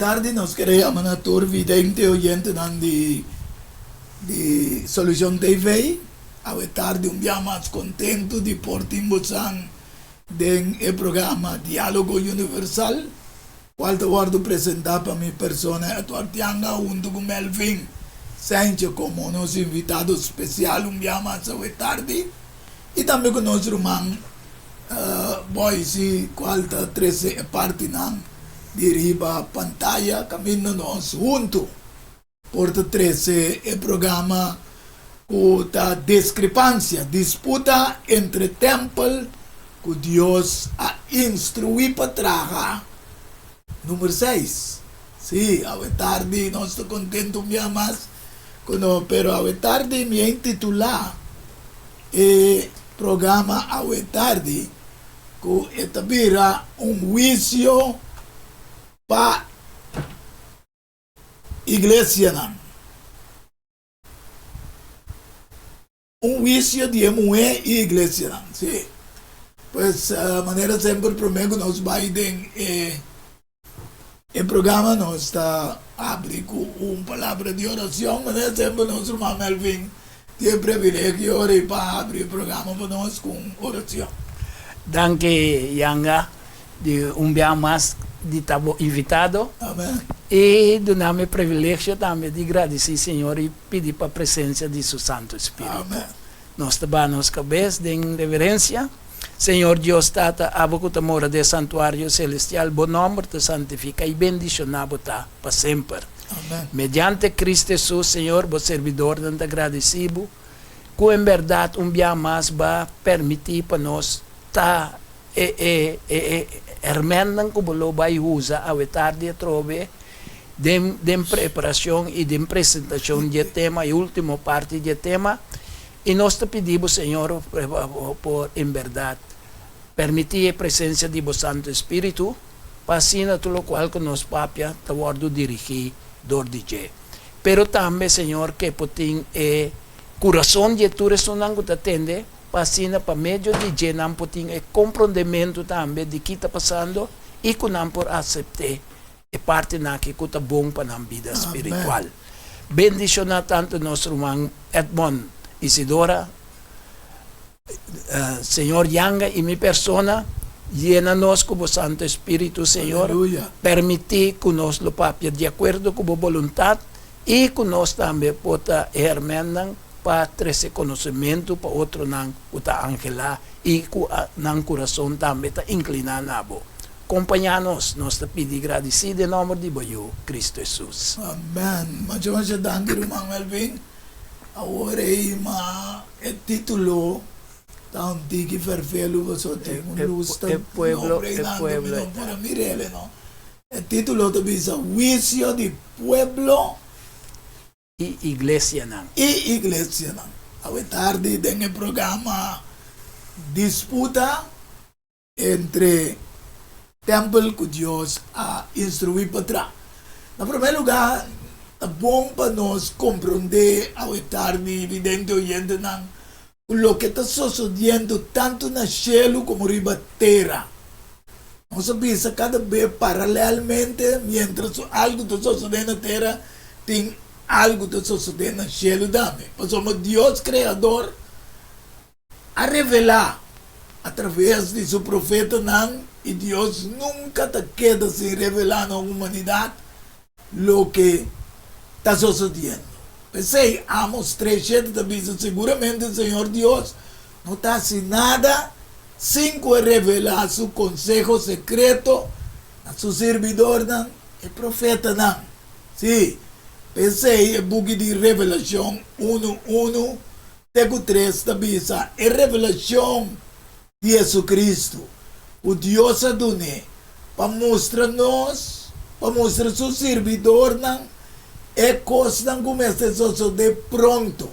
tardi nos kere yama na tur vidente oyentenan di di Solucion TV. Awe tardi un bia mas contento di por tin bosan den e programa Dialogo Universal cual ta wordo presenta pa mi persona Edward Tianga hunto cu Melvin Sanchez como nos invitado special un bia mas awe tardi y tambe cu nos ruman Boysie cual ta trece e partinan di riba pantaya caminda nos hunto por ta trece e programa cu ta Discrepancia, Disputa entre Tempel cu Dios a instrui pa traha, number seis. Sí, awe tardi nos ta contento un bia mas cu no, pero awe tardi mi a intitula e programa awe tardi cu e ta bira un huicio pa Iglesianan. Un huicio di e muhé i iglesianan. Sí. Pues, manera semper promé ku nos bai den e e programa nos ta abri ku un palabra di oracion. Manera semper nos ruman Melvin tin e privilegio ora pa abri e programa pa nos ku un oracion. Danki Yanga. Di un bia mas di ta bo invitado. Amen. I duna mi e privilegio tambe di gradisí Señor i pidi pa presensia di Su Santu Spiritu. Amen. Nos ta baha nos kabes den reverensia. Señor Dios Tata, abo ku ta mora den e santuario selestial, bo nòmber ta santifiká i bendishoná bo ta pa semper. Amen. Mediante Cristo Hesus, Señor, bo serbidornan ta gradisí bo ku en bèrdat un bia mas bo a permití pa nos ta E e e e hermennan ku bo lo bai usa awe tardi atrobe den den preparashon i den presentashon di e tema, e ultimo parti di e tema. I nos ta pidi bo, Señor, pa por en bèrdat permití e presensia di bo Santu Espíritu pa asina tur lokual ku nos papia ta wòrdu dirigí dor di dje. Pero tambe, Señor, ke por tin e kurason di e tur esunnan ku ta tende, pa asina pa medio di dje nan por tin e komprondementu tambe di ki ta pasando i ku nan por asept'é e partinan aki ku ta bon pa nan bida spiritual. Bendishoná tantu nos ruman Edmond Isidora, Señor Yanga i mi persona, yena nos ku bo Santu Espíritu, Señor, permití ku nos lo papia di akuerdo ku bo boluntat i ku nos tambe por ta e hèrmènnan pa trese konosementu pa otronan ku ta anhelá i ku nan kurason tambe ta inkliná na bo. Kompañá nos, nos ta pidi gradisí den nòmber di bo Yu, Kristu Hesus. Amen. Masha masha danki ruman Melvin. Awor ei ma e titulo ta un tiki ferfelu pasobra tin un lus ta no reinando mi no por a mir'el no. E titulo ta bisa Huisio di Pueblo. I iglesianan. I iglesianan. Awe tardi den e programa Disputa entre Tempel ku Dios a instruí pa tra. Na promé lugá ta bon pa nos komprondé awe tardi, vidente oyentenan, ku loke ta sosodiendo tantu na shelu komo riba tera. Nos a bisa kada be paralelmente, miéntras ku algu ta sosodé na tera, tin algu ta sosodé na shelu tambe. Pasobra Dios Kreador a revelá atraves di su profetanan, i Dios nunka ta keda sin revelá na humanidat loke ta sosodiendo. P'esei, Amos tres shete ta bisa, Seguramente Señor Dios no ta hasi nada sin ku e revelá su konseho sekreto na su sirbidornan, e profetanan. Sí, p'esei e buki di Revelashon unu unu te ku tres ta bisa, E revelashon di Jesucristo, ku Dios a dun'é pa mustra nos, pa mustra su sirbidornan e kosnan ku mester sosodé pronto.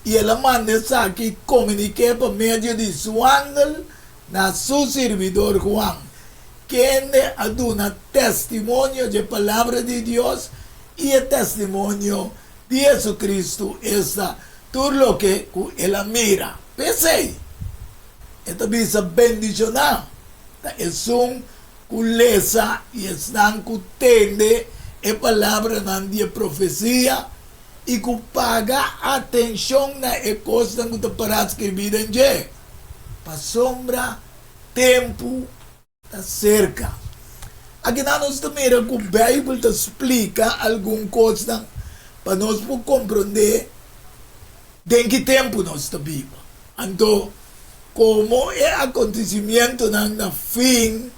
I el a manda esaki komuniké pa medio di su angel na su sirbidor Juan, kende a duna testimonio dje Palabra di Dios i e testimonio di Jesucristo, esta, tur loke ku el a mira. P'esei, e ta bisa, Bendishoná ta esun. ku lesa i esnan ku tende e palabranan di e profesia i ku paga atenshon na e kosnan ku ta pará skirbí den dje, pasobra tempu ta serka. Akinan nos ta mira ku Beibel ta splika algun kosnan pa nos por komprondé den ki tempu nos ta biba. Anto, komo e akontesimientonan na fin,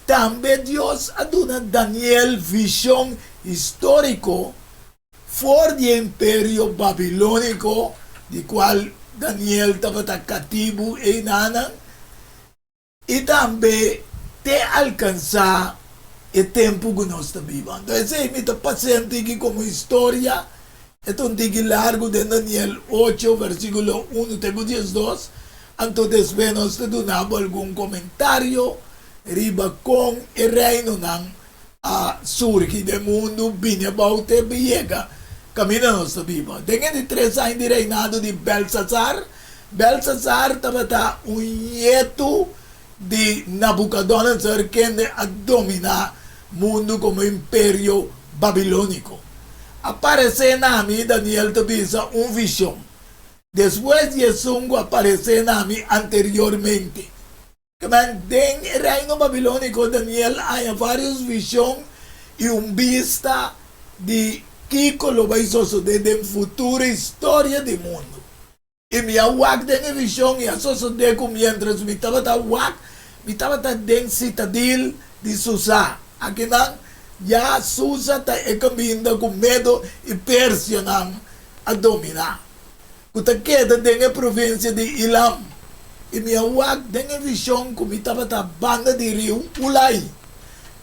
tambe Dios a duna Daniel vishon históriko for di e Imperio Babilóniko, di kual Daniel tabata katibu einanan, i tambe te alkansá e tempu ku nos ta biba. Anto esei mi ta pas'é un tiki komo historia, e ta un tiki largu den Daniel ocho versíkulo unu te ku diesdos, anto despues nos ta duna bo algun komentario riba kon e reinonan a surgi den mundu bini abou te yega kaminda nos ta biba. Den e di tres aña di reinado di Belsasar, Belsasar tabata un ñetu di Nabucodonosor kende a dominá mundu komo Imperio Babilóniko. A paresé na mi, Daniel ta bisa, un vishon, despues di esun ku a paresé na mi anteriormente. Kmen den e reino babilóniko Daniel a haña vários vishon i un bista di kiko lo bai sosodé den futuro historia di mundu. I mi a wak den e vishon i a sosodé ku miéntras mi tabata wak, mi tabata den sitadil di Susa. Akinan ya Susa ta e kaminda ku Medo i Persianan a dominá. Ku ta keda den e provinsia di Ilam, i mi a wak den e vishon ku mi tabata banda di riu Ulai.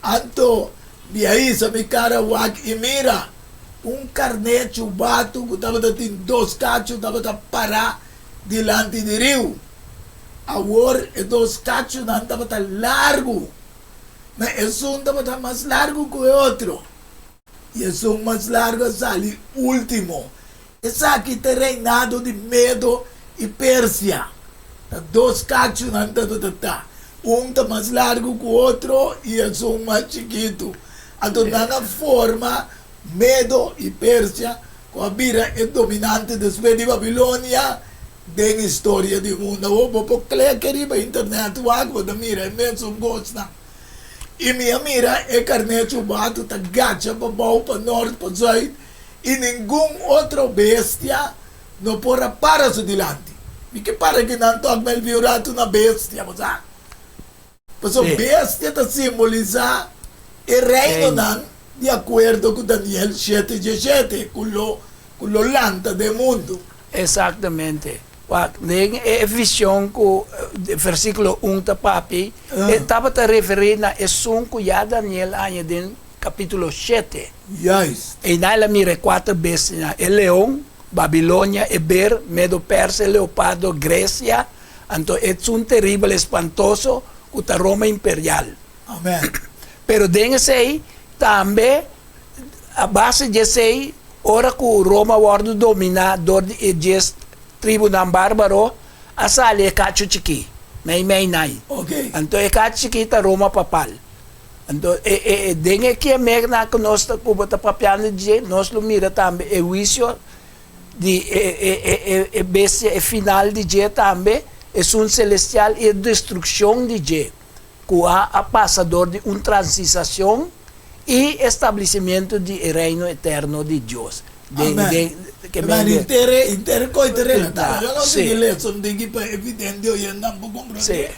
Anto mi a hisa mi kara wak i mira, un karné chubatu ku tabata tin dos kachu tabata pará dilanti di riu. Awor e dos kachunan tabata largu, ma esun tabata mas largu ku e otro. I esun mas largu a sali último. Esaki ta e reinado di Medo i Persia. Ta dos kachunan tabata ta. Un ta mas largu ku otro i esun mas chikitu. Anto nan a forma Medo i Persia ku a bira e dominante despues di Babilonia den historia di mundu. Awor bo por klek riba internet wak bo ta mira e mesun kosnan. I mi a mira e karné chubatu ta gacha pa bou, pa nort, pa zùit, i ningun otro bestia no por a para su dilanti. Mi ke para ki nan tòg mel vi un ratu na bestia, bo sa. Pasobra bestia ta simbolisá e reinonan di akuerdo ku Daniel shete dieshete, ku lo ku lo lanta den mundu. Exactamente. Wak, den e vision ku versíkulo un ta papia, e tabata referí na esun ku ya Daniel a haña den kapítulo shete. Juist. Einan el a mira e kuater bestianan, e leon, Babilonia, e ber, Medo-Persia, e leopardo, Gresia, anto esun teribel, espantoso, ku ta Roma imperial. Amen. Pero den esei tambe A base di esei, ora ku Roma wòrdu dominá dor di e dies tribunan bárbaro, a sali e kachu chikí, meimei nai. Anto e kachu chikí ta Roma papal. Anto e e den e kiemeknan ku nos ta ku bo ta papiando di dje, nos lo mira tambe e huisio di e e e e bestia, e final di dje tambe, esun selestial i e destrukshon di dje. ku a a pasa dor di un transisashon i establisimentu di e Reino eterno di Dios. Den, Amen. den, ke Men men de. intere, intere koi ta relatá. Ta, Yo no sí. sigui lesa un diki pa evidente oyentenan por komprondé. Sí.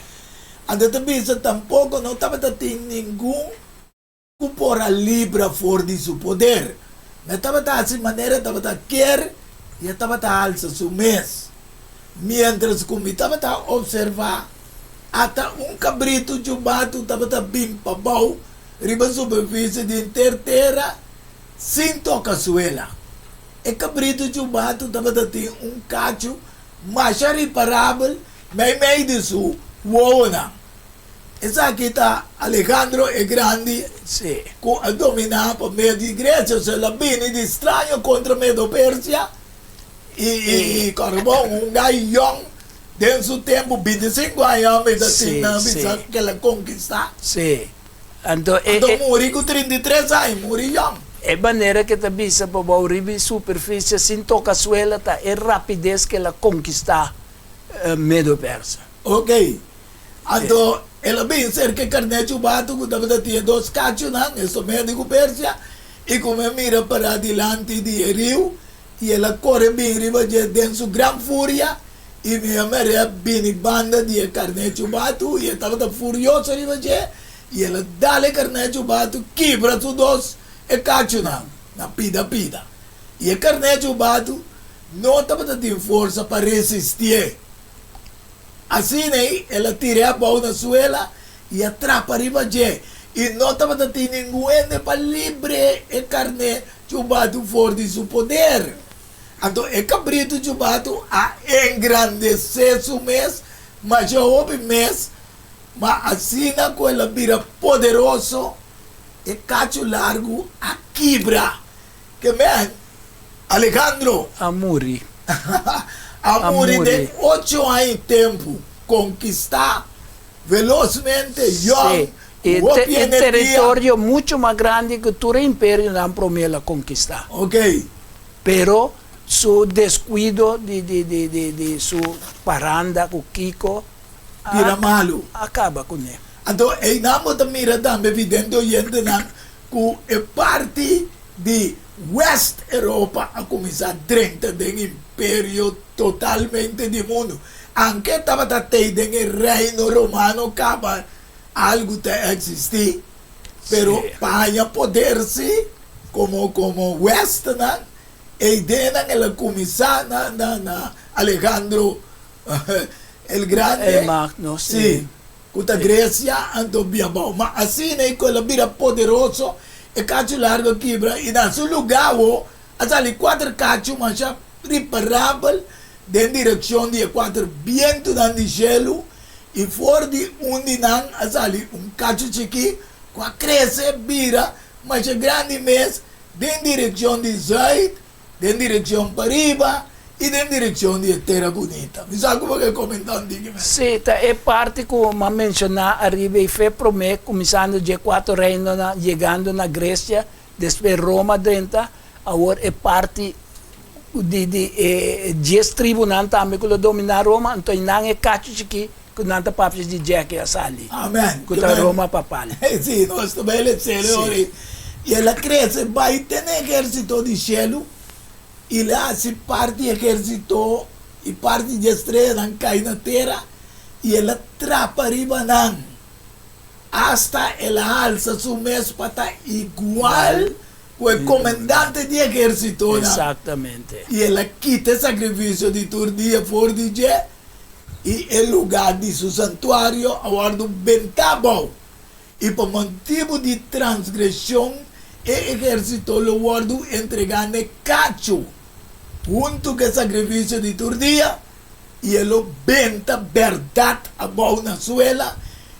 Anto ta bisa tampoko no tabata tin ningun ku por a libra for di su poder. Ma e tabata hasi manera e tabata kier i e tabata halsa su mes. Miéntras ku mi tabata opservá, ata un kabritu chubatu tabata bin pabou riba superfisie di henter tera sin toka suela. E kabritu chubatu tabata tin un kachu masha riparabel meimei di su wowonan. Esaki ta Alejandro e Grandi ku a dominá pa medio di Gresia. So el a bini di straño kontra Medo-Persia i i kòrda bon, un gai yòn. Den su tempu, 25 aña homber ta Sí, tin nan sí. bisa ku el a konkistá. Sí. Anto e, Anto e, muri ku 33 aña, muri yòn. E manera ku ta bisa pa bou riba superfisie sin toka suela ta e rapides ku el a konkistá Medo Persa. Ok. Anto el a bin serka e karné chubatu ku tabata tin e dos kachunan, esto Medo ku Persia, i ku mi a mira pará dilanti di e riu, i el a kore bin riba dje den su gran furia, i mi a mir'é bini banda di e karné chubatu, i e tabata furioso riba dje, i el a dal e karné chubatu kibra su dos e kachunan na pida pida. I e karné chubatu no tabata tin forsa pa resistié. Asina ei el a tir'é abou na suela i a trapa riba dje, i no tabata tin ningun hende pa libr'é e karné chubatu for di su poder. Anto e kabritu chubatu a engrandesé su mes masha hopi mes, ma asina ku el a bira poderoso, e kachu largu a kibra. Ke men, Alejandro. A muri. A muri den ocho aña tempu. Konkistá velosmente, yòn, Sí. ku hopi E energia. teritorio muchu mas grandi ku tur e imperionan promé el a konkistá. Ok. Pero su deskuido di di di di di su paranda ku kiko a Bira malu. a kaba kuné. Anto einan bo ta mira tambe vidente oyentenan ku e parti di West Europa a kuminsá drenta den imperio totalmente di mundu. Anke tabata tei den e Reino Romano kaba algu ta eksistí, pero pa haña poder sí komo komo Westnan, e ideanan el a kuminsá na na na Alejandro el Grande, El Magno, sí. sí, ku ta Grecia, anto bia abou. Ma asina ei ku el a bira poderoso, e kachu largu a kibra i na su lugá awo a sali kuater kachu masha riparabel den direkshon di e kuater bientunan di shelu, i for di un di nan a sali un kachu chikí ku a krese bira masha grandi mes den direkshon di zùit, den direkshon pariba i den direkshon di e Tera Bunita. Mi sa ku bo ke komentá un tiki mes. Sí, ta e parti ku m'a menshoná ariba ei fe promé, kuminsando dje kuater reinonan, yegando na Gresia, despues Roma drenta, awor e parti di di e dies tribunan tambe ku lo dominá Roma, anto einan e kachu chikí ku nan ta papia di djèki a sali, Amen. ku ta Roma papal. Sí, nos ta bai letsel e ora ei. I el a krese bai te na ehérsito di shelu, i el a hasi parti ehérsito i parti di e streanan kai na tera, i el a trapa riba nan, asta el a halsa su mes pa ta igual ku e komandante di ehérsitonan. Exactamente. I el a kita e sakrifisio di tur dia for di dje, i e lugá di su santuario a wòrdu bentá abou, i pa motibu di transgreshon e ehérsito lo wòrdu entregá n'e kachu, huntu ku e sakrifisio di tur dia, i e lo benta bèrdat abou na suela,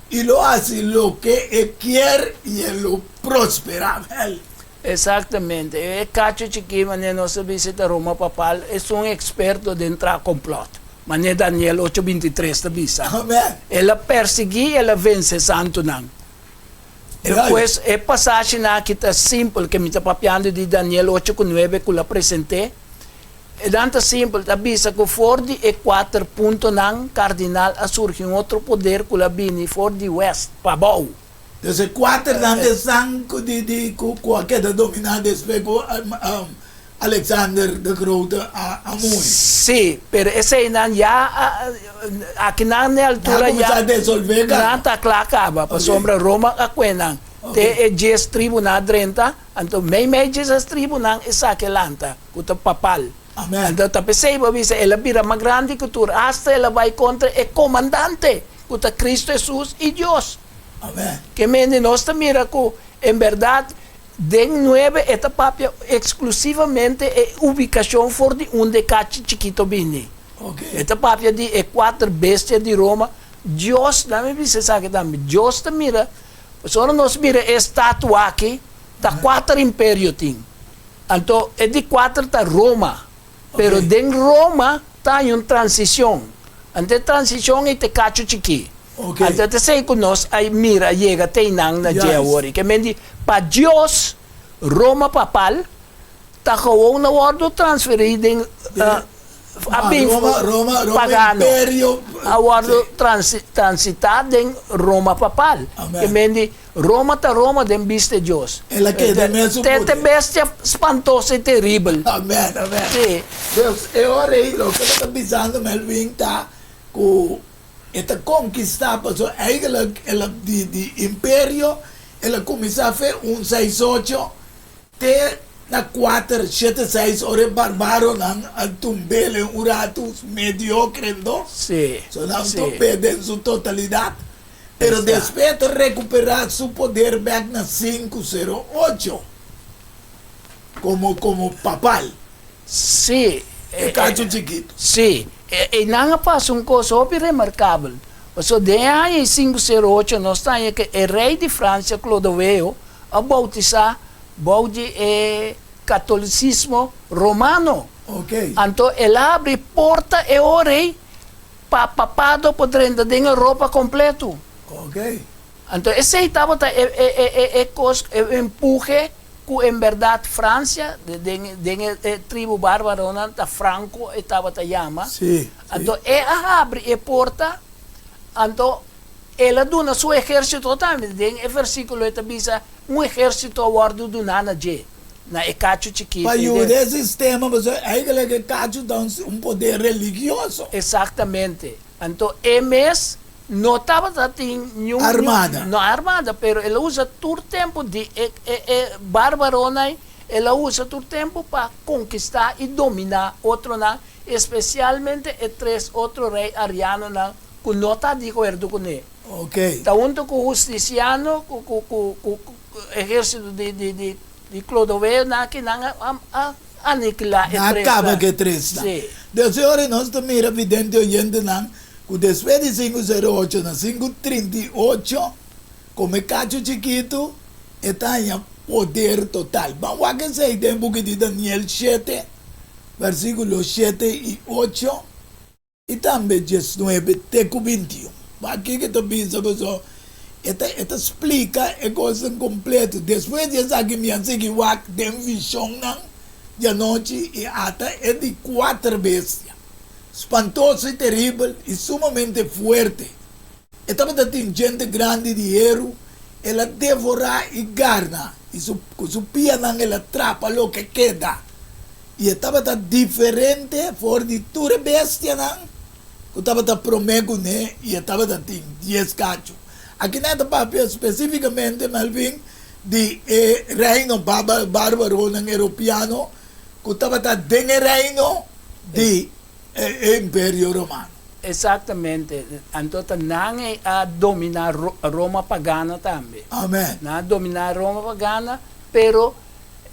i lo hasi loke e kier i e lo prosperá. Wèl. Exactamente. E cacho chikí manera nos ta bisa ta Roma Papal es un experto den traha complot, manera Daniel ocho 23 ta bisa. Amen. El a persiguí i el a vence santunan. Right. Pues e pasashinan aki ta simpel ke mi ta papiando di Daniel ocho ku nuebe ku lo a present'é. E nan ta simpel, ta bisa ku for di e kuater puntonan kardinal a surgi un otro poder ku lo a bini for di west pa abou. Dus e kuaternan ta esnan ku di di ku ku a keda dominá despues ku Alexander de Grote a a muri. Sí, pero eseinan ya a akinan n'e altura Nan a kuminsá ya desolvé kaba. Nan ta kla kaba, pasobra Roma a kue nan. Te e dies tribunan a drenta, anto meimei dje esas tribunan esaki a lanta, ku ta papal. Amen. Anto ta p'esei bo a bisa el a bira mas grandi ku tur, asta el a bai kontra e komandante, ku ta Kristu Hesus i Dios. Amen. Ke mende nos ta mira ku en bèrdat den nuebe e ta papia eksklusivamente e ubikashon for di unda e kachi chikito bini. E ta papia di e kuater bestia di Roma. Dios, laat mi bisa esaki tambe, Dios ta mira, pasobra ora nos mira e estatua aki, ta kuater imperio tin. Anto e di kuater ta Roma. Pero den Roma ta hay un transicion. Anto e transishon ei ta e kachu chikí. Ok. Anto ta esei ku nos a mira yega te einan na dje awor. I ke men di, pa Dios, Roma papal ta gewoon na wòrdu transferí den a bin Roma, Roma, Roma pagano. imperio. A wòrdu transitá den Roma papal. Amen. Ke men di, Roma ta Roma den bista di Dios. El a keda mesun Te poder. bestia spantoso i teribel. Amen, amen. Sí. Dus e ora ei loke bo ta bisando Melvin ta ku e ta konkistá pasobra eigenlijk el a di di imperio el a kuminsá fe un seis ocho te na kuater shete seis ora e barbaronan a tumb'el en un ratu mediokre ndo. Sí, So nan sí. tumb'é den su totalidat. Pero despues ta recuperá su poder bek na 508 como como papal. Sí. E cacho chikito. Sí. Einan a pasa un cos hopi remarcabel. Pasobra den e aña ei 508 nos ta haña ke e rey di Francia Clodoveo a bautisá bou di e catolicismo romano. Ok. Anto el a habri porta e ora ei Pa papado por drenta den Europa completo. Ok. Anto esey tabata e e e e e cos e empuhe cu en berdad Francia den den e e tribu barbaronan ta Franco e tabata yama. Si, si. Anto e a habri e porta anto el a duna su ehercito tambe den e versiculo e ta bisa un ehercito a wordo duna na dje. Na e kachu chikitu. Pa yuda e sistema, pasobra eigenlijk e kachu ta un poder religioso. Exactamente. Anto e mes no tabata tin niun. Armada. No armada, pero el a usa tur tempo di e e e barbaronan, el a usa tur tempo pa conquista y domina otronan, especialmente e tres otro rey arianonan cu no ta di acuerdo cune. Ok. Ta hunto cu Justiciano, cu cu cu cu Ehérsito di di Clodoveo nan aki nan a anikilá e Nan a tresnan. kaba ku e tresnan. Sí. Des e ora nos ta mira vidente oyentenan ku despues di 508 na 538 komo e kachu chikitu e ta haña poder total. Ban wak esei den buki di Daniel shete, versíkulo shete i ocho. I tambe diesnuebe te ku bintiun. Aki ke ta bisa pasobra e ta e ta splika e kosnan kompleto. Despues di esaki mi a sigui wak den vishonnan di anochi i ata e di kuater bestia, spantoso i teribel i sumamente fuerte. E tabata tin djente grandi di heru, el a devorá i garna, i su ku su pianan el a trapa loke keda. I e tabata diferente for di tur e bestianan ku tabata promé kuné, i e tabata tin dies kachu. Aki nan ta papia spesífikamente, Melvin, di e reino bárbaronan europiano ku tabata den e reino di e Imperio Romano. Exactamente. Anto ta nan ei a dominá Roma pagana tambe. Amen. Nan a dominá Roma pagana, pero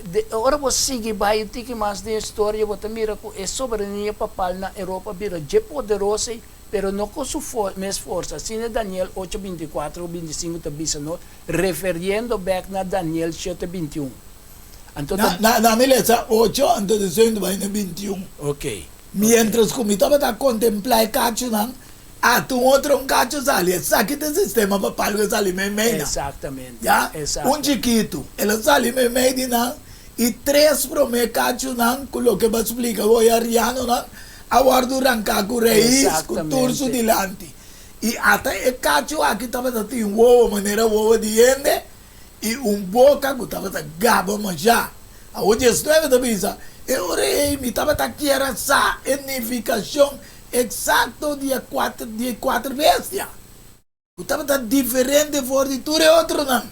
De ora bo sigui bai un tiki mas den historia bo ta mira ku e soberania papal na Europa bira dje poderoso ei, pero no ku su mes forsa. Asina Daniel ocho binti i kuater ku binti i sinku ta bisa nos, referiendo bek na Daniel shete binti i un. Anto ta. Na na mi lesa ocho anto di seintu bai na binti i un. Oke. Mientras ku mi tabata kontemplá e kachunan, Ata un otro un cacho sali, esaki ta e sistema pa palgo e sali meimei nan. Exactamente, Ya, exacto. un chikitu, el a sali meimei di nan i tres prome cachonan cu loke bo a splica bo e arianonan a wordo ranca cu rais cu tur su Exactamente. dilanti. I ata e cacho aki tabata tin wowo manera wowo di hende i un boka ku tabata gaba mashá. Awor diesnuebe ta bisa, E ora ei mi tabata kier a sa e nifikashon eksakto di e kuater di e kuater bestia, ku tabata diferente for di tur e otronan,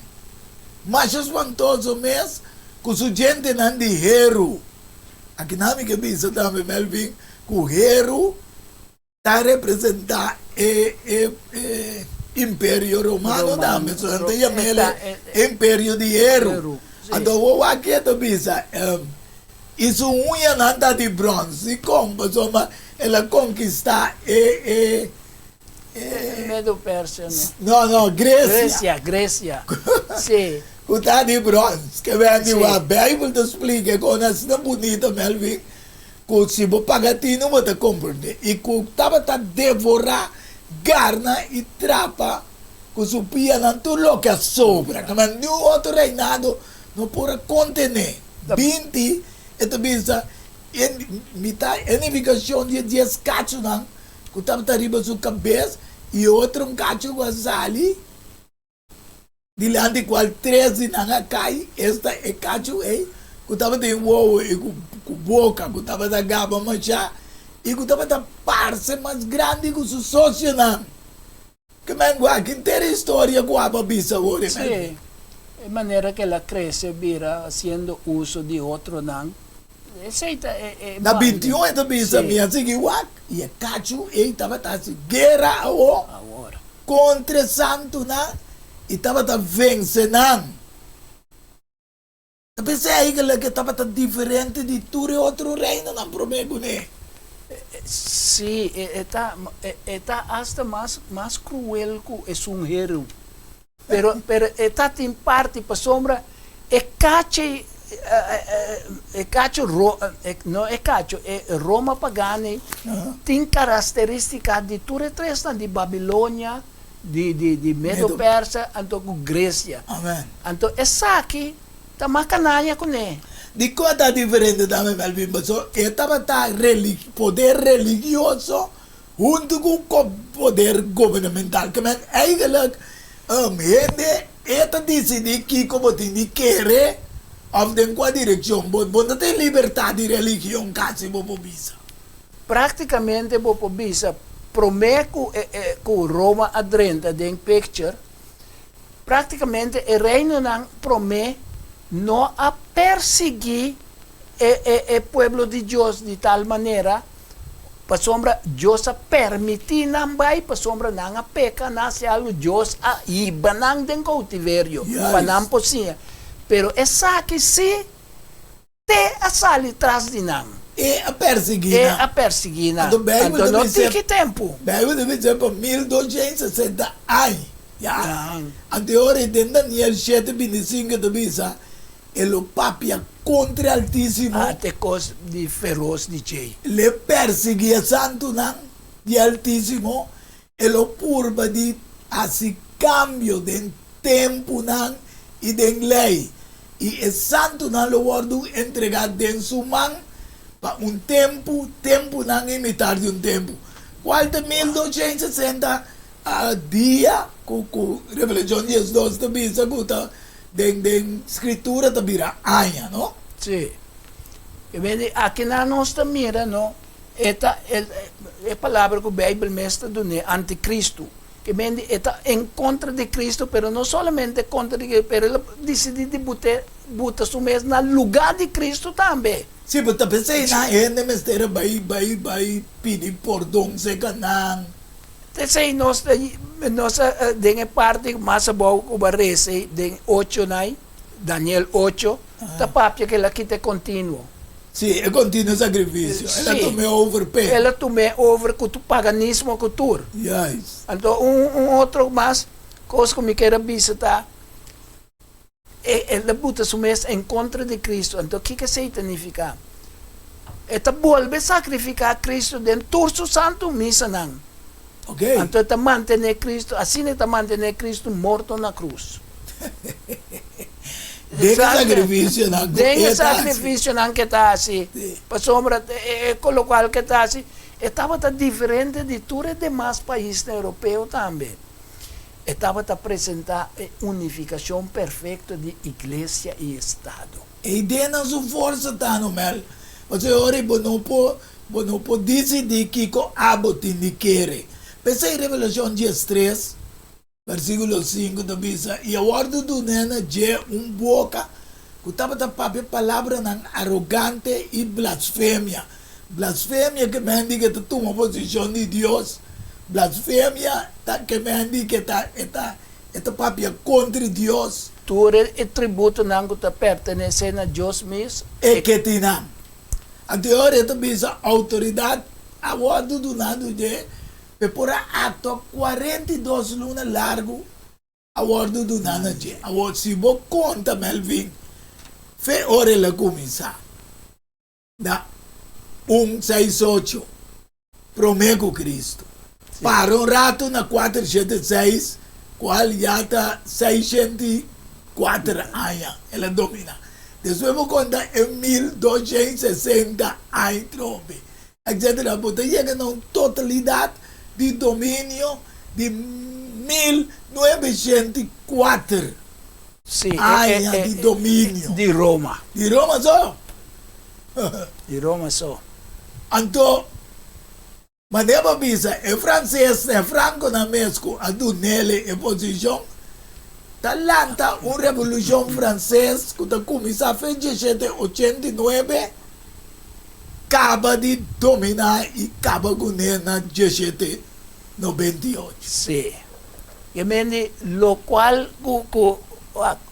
masha spantoso mes ku su djentenan di heru. Akinan mi ke bisa tambe, Melvin, ku heru Ta representá e e Imperio Romano tambe, so nan ta yam'el e Imperio di Heru. Anto awor wak ke ta bisa, I su uñanan ta di brons. Dikon? Pasobra el a konkistá e e e. Medo Persia no. No, no, Gresia. Gresia, Gresia, si. Ku ta di brons. Ke bèn di wak Beibel ta splika e kon asina bunita, Melvin. Ku si bo paga tinu bo ta komprendé i ku tabata devorá garna i trapa ku su pianan tur loke a sobra. Kamba niun otro reinado no por a kontené. 20 e ta bisa, E mitá e nifikashon di e dies kachunan ku tabata riba su kabes i e otro un kachu ku a sali. Dilanti cual tres di nan a cay, esta e cachu ey cu tabatin wowo y cu boca cu tabata gaba masha y cu tabata parce mas grandi cu su socionan. Ke men wak henter e historia cu abo a bisa awor e Sí, e manera cu el a crece bira haciendo uso di otronan, esey ta e e Na 21 e ta bisa, Mi a sigui wak y e cachu ey tabata haci guera awor. Awor. Kontra e santunan i tabata vense nan. Ta p'esei eigenlijk e tabata diferente di tur e otro reinonan promé kuné. Sí, e ta, e ta asta mas, mas kruel ku esun heru. Pero, pero e ta tin parti pasobra e kachi, e kacho ro, no e kacho, e Roma pagani tin karasteristiká di tur e tresnan, di Babilonia, di, di, di Medo-Persia, anto ku Gresia. Anto esaki ta mas kanaya kuné. Dikon ta diferente tambe, Melvin? Pasobra e tabata poder religioso Huntu ku poder gubernamental ke men eigenlijk hende e ta disidí kiko bo tin di kere òf den kua direkshon bo bo no tin libertat di religion kasi bo por bisa. Praktikamente bo por bisa promé ku e ku Roma a drenta den picture praktikamente e reinonan promé no a persiguí e e e pueblo di Dios di tal manera Pasobra Dios a permití nan bai, pasobra nan a peka, nan a hasi algu, Dios a hiba nan den koutiverio pa nan por siña. Pero esaki sí te a sali tras di nan. E a persiguí nan. E a persiguí nan. Anto Beibel Anto ta no bisa, tiki tempu. Beibel ta bisa pa 1260 aña, ya. Anto e ora ei den Daniel shete 25 ta bisa, E lo papia kontra e Altísimo. A te kos di feros di djei. L'e persiguí e santunan di e Altísimo. E lo purba di hasi kambio den tempunan i den lei, i e santunan lo wòrdu entregá den su man pa un tempu, tempunan i mitar di un tempu. Kual ta 1260 dia ku Revelashon 12 ta bisa ku ta Den den Scritura ta bira aña, no? Sí. E bende akinan nos ta mira, no, e ta e e palabra ku Beibel mes ta dun'é, anticristo. Ke bende e ta en kontra di Cristo, pero no solamente kontra di Cristo, pero el a disidí di but'é buta su mes na lugá di Cristo tambe. Sí, pero ta p'esei nan hende mester a bai bai bai pidi pordon serka nan. T'esei nos ta nos a den e parti mas abou ku bo a resa ei den ocho nai, Daniel ocho, ta papia ku el a kita e kontinuo. Sí, e kontinuo sakrifisio. El a tum'é over p'e. El a tum'é over ku tur paganismo ku tur. Juist. Anto un un otro mas kos ku mi kier a bisa ta e el a buta su mes en kontra di Kristu. Anto kiko esei ta nifiká? E ta bolbe sakrifiká Kristu den tur su santu misanan. Oké. Anto e ta mantené Kristu, asina e ta mantené Kristu morto na krus. Den e sakrifisionan ku Den e e ta hasi. sakrifisionan ku e ta hasi. Sí. Pasobra e e lokual ku e ta hasi, e tabata diferente di tur e demas paisnan europeo tambe. E tabata presentá e unifikashon perfekto di Iglesia i Estado. E ideanan su forsa ta no mel, pasobra e ora ei bo no por bo no por disidí kiko abo tin di kere. P'esei Revelashon 13, versíkulo 5 ta bisa, I a wòrdu duné na dje un boka ku tabata papia palabranan arogante i blasfemia. Blasfemia ke men di ke ta tuma posishon di Dios. Blasfemia ta ke men di ke ta e ta e ta papia kontri Dios. Tur e tributonan ku ta pertenesé na Dios mes. E ke tin nan. Anto e ora e ta bisa outoridat a wòrdu duná du dje p'e por a aktua 42 luna largu A wòrdu duná na dje. Awor, si bo konta Melvin, fe ora el a kuminsá. Na 168 promé ku Kristu. Para un ratu na 476, kual ya ta 604 aña el a dominá. Despues bo konta e 1260 aña trobe, etcétera. Bo ta yega na un totalidat di dominio di 1904 aña di dominio. Di Roma. Di Roma so. Di Roma so. Anto, manera bo bisa, e fransesnan, e frankonan mes ku a dun'el e posishon, ta lanta un revolushon franses ku ta kuminsá fe diesshete ochenta i nuebe, kaba di dominá i kaba kuné na diesshete nobenta i ocho. Sí. E men di lokual ku ku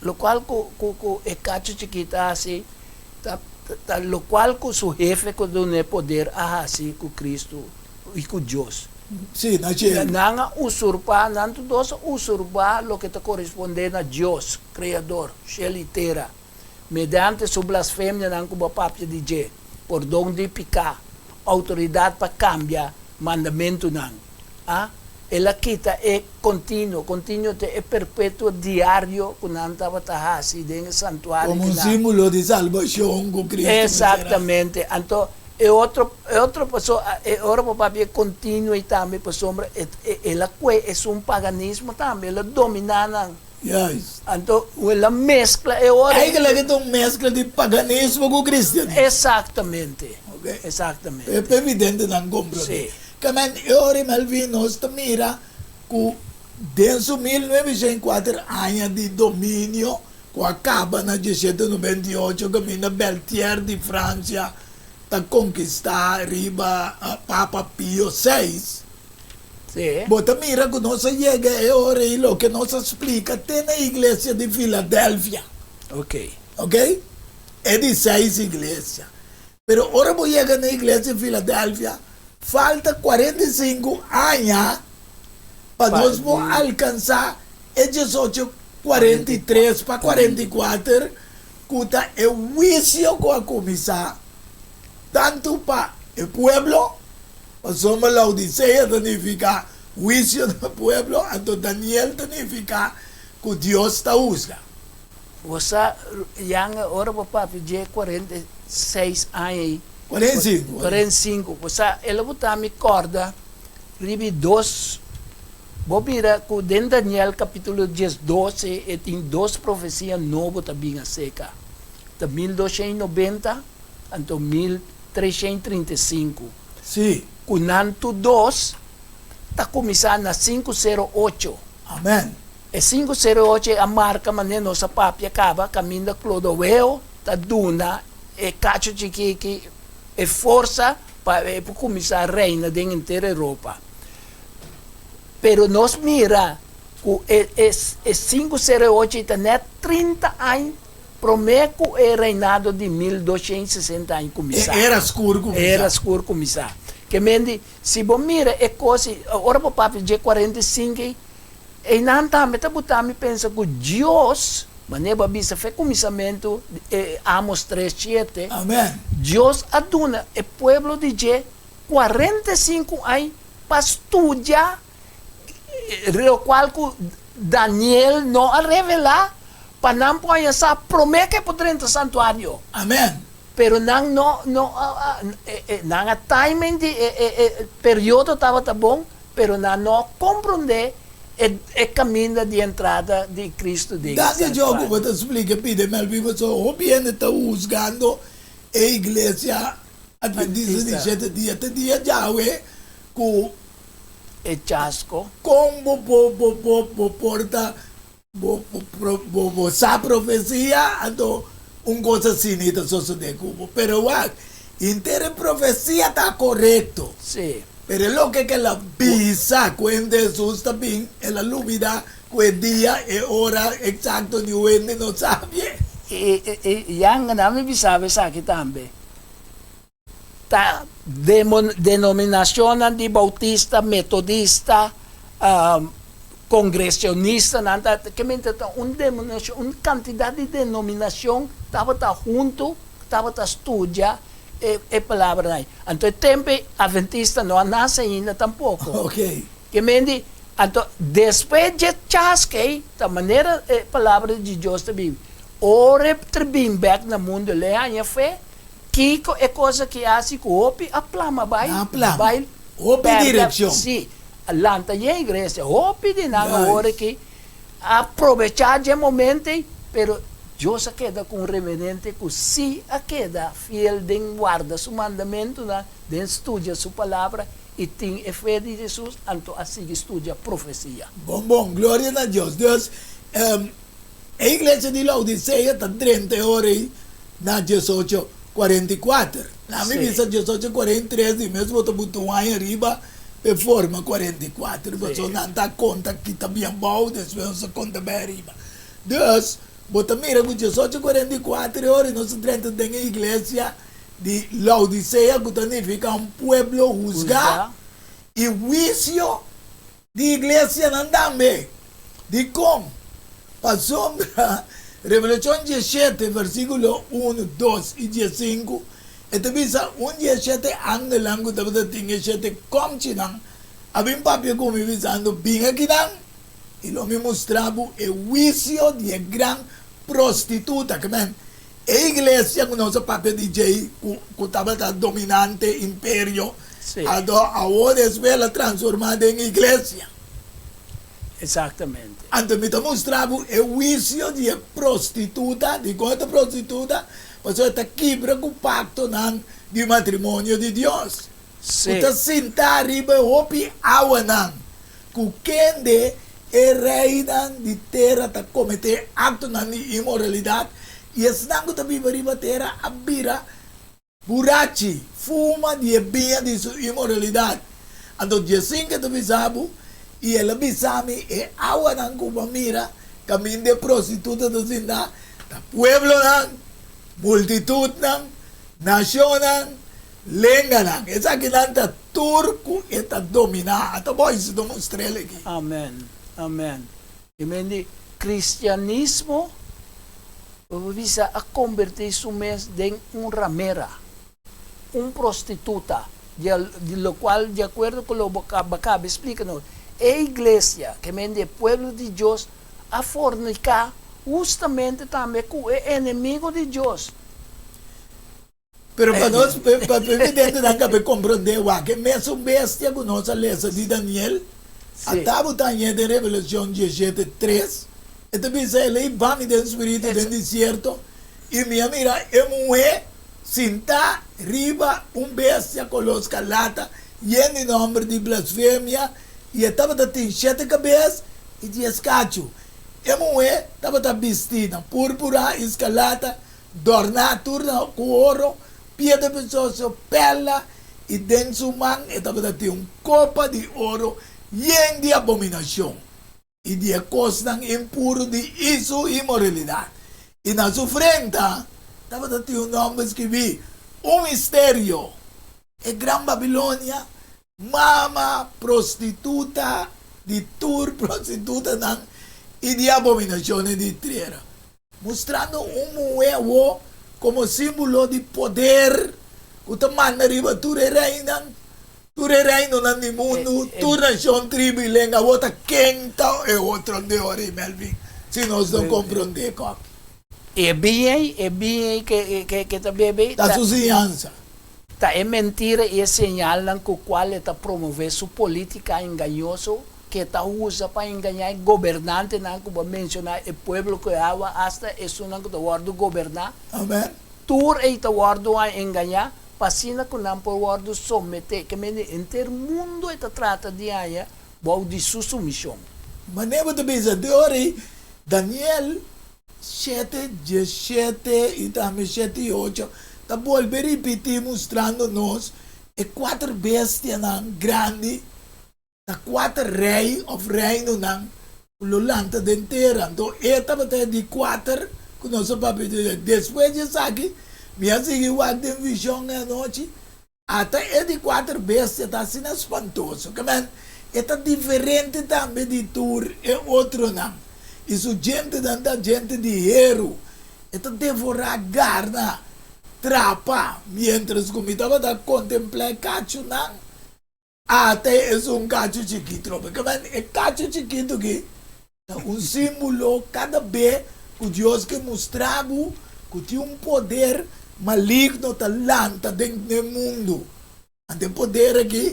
lokual ku ku ku e kachu chikit a hasi Ta ta locual cu su hefe cu dun'e poder a haci cu Cristo y cu Dios. Sí, na cielo. Nan a usurpa, nan tur dos a usurpa loke ta corresponde na Dios, Creador, cielo y tera, mediante su blasfemianan cu bo a papia di dje, pordon di pica, autoridad pa cambia mandamentunan. A El a kita e continuo, continuo ta e perpetuo diario cu nan tabata haci den e santuario Como un simbulo di salbacion cu Cristo mester haci. Exactamente. Anto e otro, e otro paso, e ora bo papia e continuo ei tambe pasobra e, el a cue esun paganismo tambe, el a domina nan. Juist. Anto el a mezcla e ora. Eigenlijk e ta un mezcla di paganismo cu cristianismo. Exactamente. Ok. Exactamente. E pa evidente nan comprende. Sí. Kamen e ora Melvin nos ta mira ku den su 1904 aña di dominio ku a kaba na 1798 kaminda Beltier di Fransia ta konkistá riba Papa Pio seis. Bo ta mira ku nos a yega e ora ei loke nos a splika te na iglesia di Filadelfia. Ok? E di seis iglesia. Pero ora bo yega na iglesia di Filadelfia, falta 45 aña pa nos por alkansá e diesocho 43 pa 44 ku ta e huisio ku a kuminsá tantu pa e pueblo, pasobra Laodisea ta nifiká huisio na pueblo, anto Daniel ta nifiká ku Dios ta husga. Bo sa, Yanga, ora bo papia dje 46 aña ei. 45. 45. Bo sa, el a bota mi kòrda riba e dos. Bo mira ku den Daniel kapítulo 12 e tin dos profesia nobo ta bin aserka. Ta 1290 anto 1335. Sí. Ku nan tur dos ta kuminsá na 508. Amèn. E 508 a marka manera nos a papia kaba kaminda Clodoveo ta duna e kachu chikiki e forsa pa e por kuminsá reina den henter Europa. Pero nos mira ku e e 508 ta nèt 30 aña promé ku e reinado di 1260 aña kuminsá. E era skur kuminsá. E era skur kuminsá. Ke men di, si bo mira e kos, ora bo papia dje 45 ei, Einan tambe ta buta mi pensa ku Dios, manera bo a bisa fe kuminsamentu di Amos tres shete, Amen. Dios a duna e pueblo di dje 45 añ pa studia lokual ku Daniel no a revelá pa nan por haña sa promé ku e por drenta santuario. Amen. Pero nan no no a nan a timing di e e periodo tabata bon. Pero nan no a komprondé e e kaminda di entrada di Kristu den e Danki Dios ku santuario. bo ta splika pide Melvin pasobra hopi hende ta husgando e iglesia Adventista di Adventista. shete dia te dia djawe ku E chasko. kon bo bo bo bo bo por ta Bo bo bo sa profesia, anto un kos asina ta sosodé ku bo. Pero wak, henter e profesia ta korekto. Sí. Pero e loke ku el a bisa ku hende Hesus ta bin, el a lubidá ku e dia, e ora eksakto niun hende no sabie. I i Jan, nan mi bisa bo esaki tambe. Ta denominacionnan di Bautista, Metodista, Congreesionistanan ta kemente ta un denominacion, un cantidad di denominacion tabata hunto, tabata studia e palabranan ei. Anto e tempu ei Adventista no a nase ainda tampoko. Ke men di, anto despues dje chaska ei, ta manera e palabra di Dios ta bibi, ora e ta bin bek na mundu lo e haña fe. Kiko e kos aki hasi ku hopi a plama bai, bai pèrdè, sí, a lanta yen iglesia. Hopi di nan awor aki a probechá dje momento ei, pero Dios a keda ku un remanente ku sí a keda fiel den warda su mandamentunan, den studia su palabra i tin e fe di Jesus, anto a sigui studia profesia. Bon bon, gloria na Dios. Dus, e iglesia di Laodisea ta drenta e ora ei na diesocho kuarenta i kuater. Na mi bisa diesocho kuarenta i tres, di mes bo ta buta un aña riba p'e forma 44, pasobra nan ta konta kita bien bou, despues nos ta konta bai ariba. Dus, bo ta mira ku 1844 e ora nos ta drenta den e iglesia di Laodisea ku ta nifiká un pueblo husgá i huisio di iglesianan tambe. Dikon? Pasobra Revelashon 17 versíkulo unu, dos i 15 e ta bisa un di e shete angelnan ku tabata tin e shete kòmchinan a bin papia ku mi bisando, Bin akinan i lo mi mustra bo e huisio di e gran prostituta. Ke men, e iglesia ku nos a papia di djei ku tabata dominante imperio, anto awor despues el a transforma den iglesia. Exactamente. Anto mi ta mustra bo e huisio di e prostituta. Dikon e ta prostituta? Pasobra e ta kibra ku paktonan di matrimonio di Dios. Ku ta sintá riba e hopi awanan ku kende e reinan di tera ta kometé aktonan di inmoralidat, i esnan ku ta biba riba tera a bira burachi, fuma di e biña di su inmoralidat. Anto Diesinke ta bisa bo, i el a bisa mi, e awanan ku bo a mira kaminda e prostituta ta sintá, ta pueblonan, multitutnan, nashonnan, Lenganan, esakinan ta tur ku e ta dominá. Ata bo si ta mustr'el aki. Amen, amen. I men di kristianismo, bo por bisa, a kombertí su mes den un ramera, un prostituta, di di lokual di akuerdo ku lo bo kaba kaba splika nos, e iglesia, ke men di e pueblo di Dios, a forniká hustamente tambe ku e enemigo di Dios. Pero pa nos, pa evidentenan ka por komprondé wak e mesun bestia ku nos a lesa di Daniel, a tabata hañ'é den Revelashon 17, tres, e ta bisa, El a hiba mi den spiritu den desierto, i mi a mira e muhé sintá riba un bestia koló skarlata, yen di nòmber di blasfemia, i e tabata tin shete kabes i dies kachu. E muhé tabata bistí na púrpura i skarlata, Dòrná tur na ku oro, piedra presioso, pèrla, i den su man e tabata tin un kopa di oro yen di abominashon i di e kosnan impuru di su inmoralidat. I na su frenta tabata tin un nòmber skibí, Un misterio, e gran Babilonia, mama prostituta di tur prostitutanan i di abominashonnan di tera. Mustrando un muhé awó komo símbolo di poder ku ta manda riba tur e reinan, tur e reinonan di mundu, tur nashon, tribu i lenga. Awó ta ken ta e otro de ora ei, Melvin, si nos no komprondé kòp? E biña ei, e biña ei ke ta bebe ei ta. Ta su siñansa. Ta e mentira i e señalnan ku kual e ta promové su polítika engañoso ku e ta usa pa engañá e gobernantenan ku bo a menshoná, e pueblo ku e awa, asta esunnan ku ta wòrdu goberná. Amen. Tur ei ta wòrdu a engañá pa asina ku nan por wòrdu someté. Ke mende henter mundu e ta trata di haña bou di su sumishon. Manera bo ta bisa di ora ei, Daniel Shete, 17 i tambe shete i ocho ta bolbe ripití mustrando nos e kuater bestianan grandi ta kuater rei òf reinonan ku lo lanta den tera. Anto e tabata e di kuater ku nos a papia di dje. Despues di esaki mi a sigui wak den vishon e anochi. Ata e di kuater bestia ta asina spantoso, ke men e ta diferente tambe di tur e otronan, i su djentenan ta djente di heru, e ta devorá garna. trapa miéntras ku mi tabata kontemplá e kachunan. Ata esun kachu chikitu lo porque e kachu chikitu aki ta un símbolo kada be ku Dios ke mustra bo ku tin un poder maligno ta lanta den e mundu. Anto e poder aki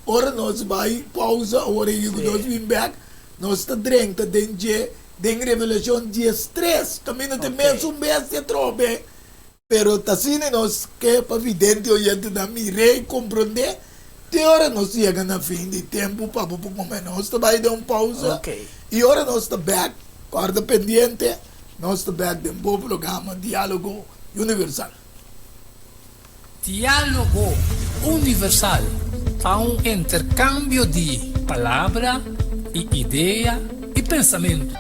ora nos bai pausa ora aki ku nos bin bek nos ta drenta den dje den Revelashon diestres kaminda ta e mesun bestia atrobe. Pero ta asina nos ke pa vidente oyentenan mir'é i komprondé te ora nos yega na fin di tempu pa bo por kome. Nos ta bai den un pausa i ora nos ta bèk, kòrda pendiente, nos ta bèk den bo programa Diálogo Universal. Diálogo Universal ta un interkambio di palabra i idea i pensamentu.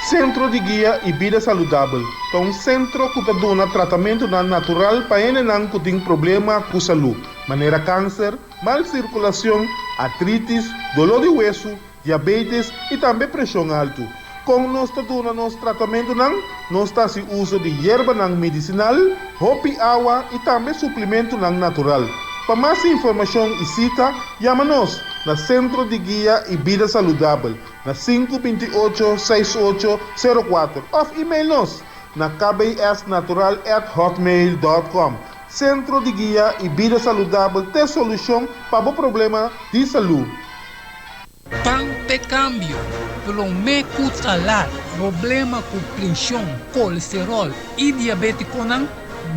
Sentro di Guia i Bida Saludabel ta un sentro ku ta duna tratamentunan natural pa hendenan ku tin problema ku salú, manera kanser, mal sirkulashon, artritis, doló di wesu, diabetes i tambe preshon altu. Kon nos ta duna nos tratamentunan? Nos ta hasi uso di yerbanan medisinal, hopi awa i tambe suplimentunan natural. Pa mas informashon i sita, yama nos na Sentro di Guia i Bida Saludabel na sinku 28 68 04 òf email nos na kbsnatural at hotmail dòt kòm. Sentro di Guia i Bida Saludabel t'e solushon pa bo problema di salú. Pan p'e kambio, promé ku ta lat. Problema ku prenshon, kolesteròl i diabétikonan,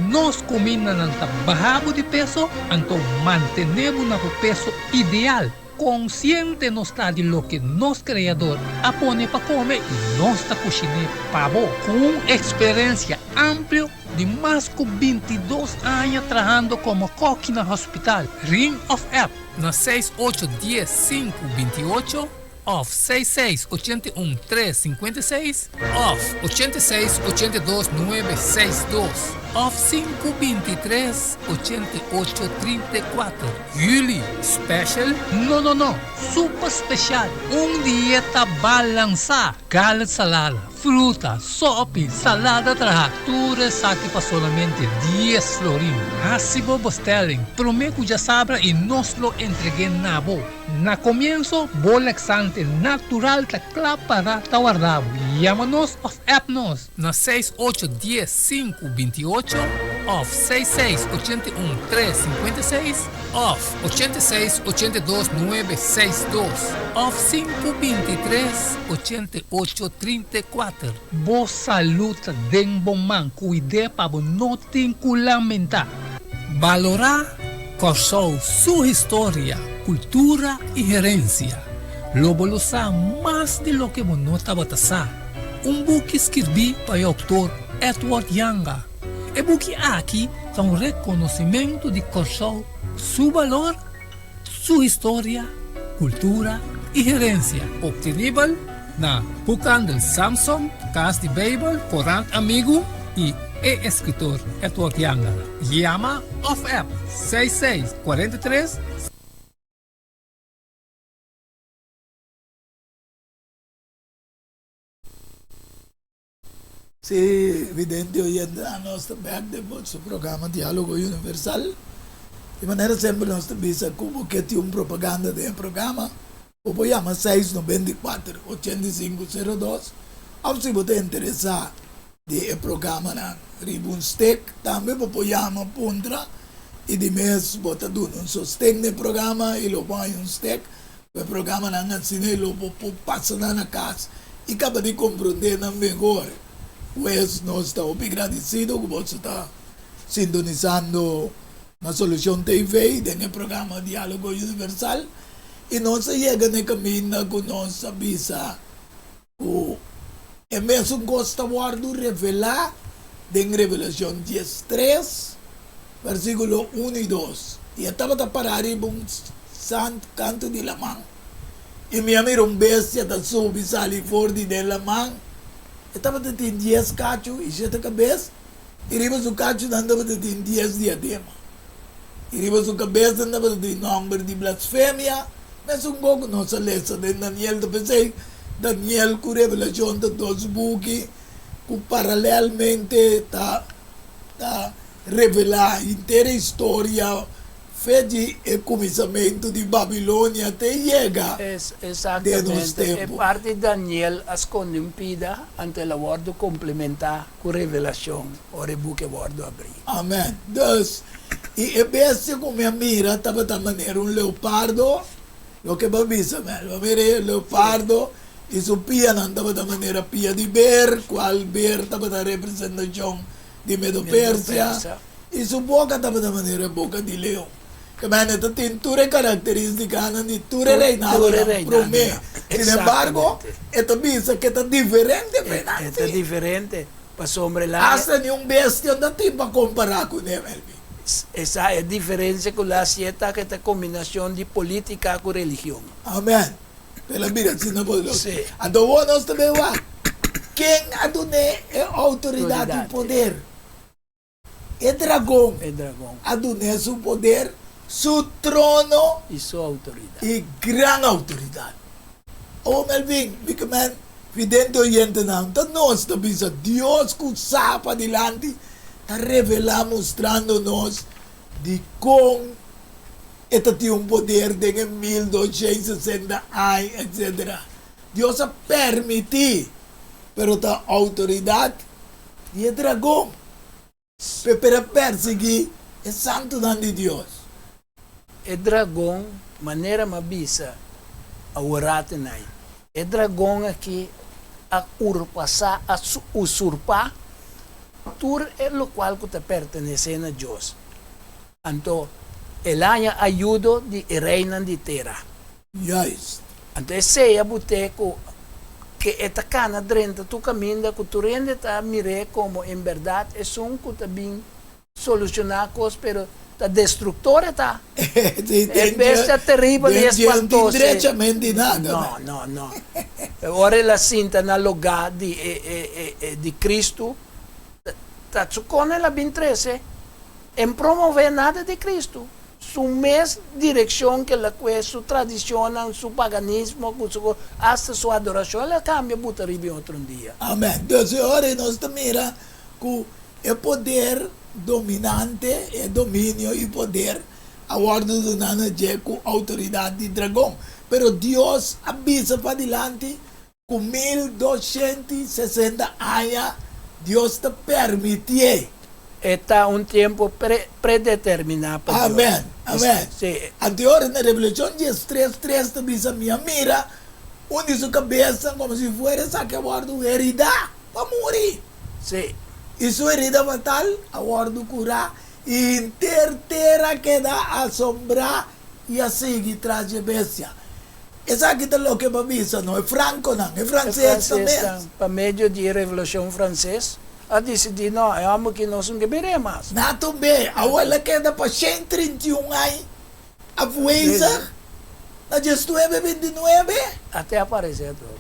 nos kumindanan ta baha bo di peso, anto mantené bo na bo peso ideal. Konsiente nos ta di loke nos Kreador a pone pa kome i nos ta kushiné pa bo. Ku un eksperensia amplio di mas ku 22 aña trahando komo kòki na hospital, ring òf app na seis ocho dies sinku 28 òf seis seis 81 tres 56 òf 86 82 nuebe seis dos òf sinku 23 88 34. Juli special? No no no, super special! Un dieta balansá, garlic salada, fruta, sopi, salada traha, tur esaki pa solamente dies florin. Hasi bo bestelling prome ku djasabra i nos lo entreg'é na bo. Na komienso, bo laxante natural ta kla para ta warda bo. Yama nos òf app nos na seis ocho dies sinku 28 òf seis seis 81 tres 56 òf 86 82 nuebe seis dos òf sinku 23 88 34. Bo salú ta den bo man, kuid'é pa bo no tin ku lamentá. Balorá Kòrsou su historia, kultura i herensia. Lo bo lo sa mas di loke bo no tabata sa. Un buki skirbí pa e outor Edward Janga. E buki aki ta un rekonosimentu di Kòrsou su balor, su historia, kultura i herensia. Optenibel na Boekhandel Samson, Kas di Beibel, Korant Amigu i e eskritor Edward Janga. Yama òf app seis seis 43. Sí, vidente oyentenan, nos ta bek den boso programa Diálogo Universal. Di manera semper nos ta bisa ku bo ke tin un propaganda den e programa, bo por yama seis 94 85 02 òf si bo ta interesá di e programanan riba un stek tambe bo por yama puntra i di mes bo ta duna un sosten na e programa i lo bo haña un stek Ku e programanan asina e lo bo por pasa nan na kas i kaba di komprondé nan mehor. Pues nos ta hopi gradisido ku boso ta sintonisando na Solucion TV den e programa Diálogo Universal i nos a yega na e kaminda ku nos a bisa ku e mesun kos ta wòrdu revelá den Revelashon 13, versíkulo unu i dos. I e tabata pará riba un sant kantu di laman, i mi a mira un bestia ta subi sali for di den laman. E tabata tin dies kachu i shete kabes, i riba su kachunan tabata tin dies diadema. I riba su kabesnan tabata tin nòmber di blasfemia, mesun kos ku nos a lesa den Daniel. Ta p'esei Daniel ku Revelashon ta dos buki ku paralelmente ta. ta revelá henter e historia fe di e kuminsamentu di Babilonia te yega den nos Exactamente. E tempu. parti Daniel a skonde un pida, anto el a wòrdu komplementá ku revelashon ora e buki a wòrdu abrí. Amèn. Dus, i e bestia ku mi a mira tabata manera un leopardo, loke bo a bisa, Mel. Bo a mira e leopardo i su pianan tabata manera pia di ber, kual ber tabata representashon di Medo-Persia, i su boka tabata manera boka di leon. Ke manera ta tin tur e karakteristikanan di tur e reinadonan promé. Sin embargo, e ta bisa ku e ta diferente pa e nan. E ta diferente, pasobra el a. Asta ni un bestia no ta tin pa kompará kuné, Melvin. Esa e diferensia ku la hasié ta ku e ta kombinashon di polítika ku religion. Amèn. El a bira asina poderoso. Anto awor nos ta bay wak ken a dun'é e outoridat i poder. E dragon a dun'é su poder, su trono i su outoridat. I gran outoridat. Awor Melvin, mi ke men vidente oyentenan, ta nos ta bisa Dios ku sa padilanti ta revelá mustrando nos dikon E ta tin un poder den e 1260 aña, etcetera. Dios a permití, pero ta outoridat di e dragon p'e por a persiguí e santunan di Dios. E dragon, manera m'a bisa aworato nai, e dragon aki a urpasá, a usurpá tur e lokual ku ta pertenesé na Dios. Anto el haña ayudo di e reinan di tera. Juist. Anto esei a but'é ku ke e ta kana drenta tur kaminda ku tur hende ta mir'é komo en bèrdat esun ku ta bin solushoná kos, pero ta destruktor e ta. Sí, E den bestia teribel i den dje no tin espantoso e. drechamente nada. No, no, no. Ora el a sinta na lugá di e e e di Kristu, ta su kon el a bin trese. En promové nada di Cristo, su mes direccion ke la kue, su tradicionnan, su paganismo ku su ko, hasta su adoracion el a cambia buta riba e otro un dia. Amen. Dus e ora ei nos ta mira ku e poder dominante, e dominio i poder a wòrdu duná na dje ku outoridat di dragon. Pero Dios a bisa padilanti Ku 1260 aña Dios ta permitié. E ta un tempu predeterminá pa Dios. Amèn, amèn. Sí. Anto ora na Revelashon diestres tres ta bisa, Mi a mira un di su kabesnan komo si fuera esaki a wòrdu heridá pa muri. Sí. I su herida fatal a wòrdu kurá, i henter tera a keda asombrá i a sigui tras dje bestia. Esaki ta loke bo a bisa, no? E franconan, e E francesnan mes. francesnan, pa medio di e Revolucion Frances, a dicidi, no, e homber aki nos no ke bir'é mas. Na tumbe, awor el a keda pa 131 aña afwezig, na diesnuebe bintinuebe. A te aparece atrobe.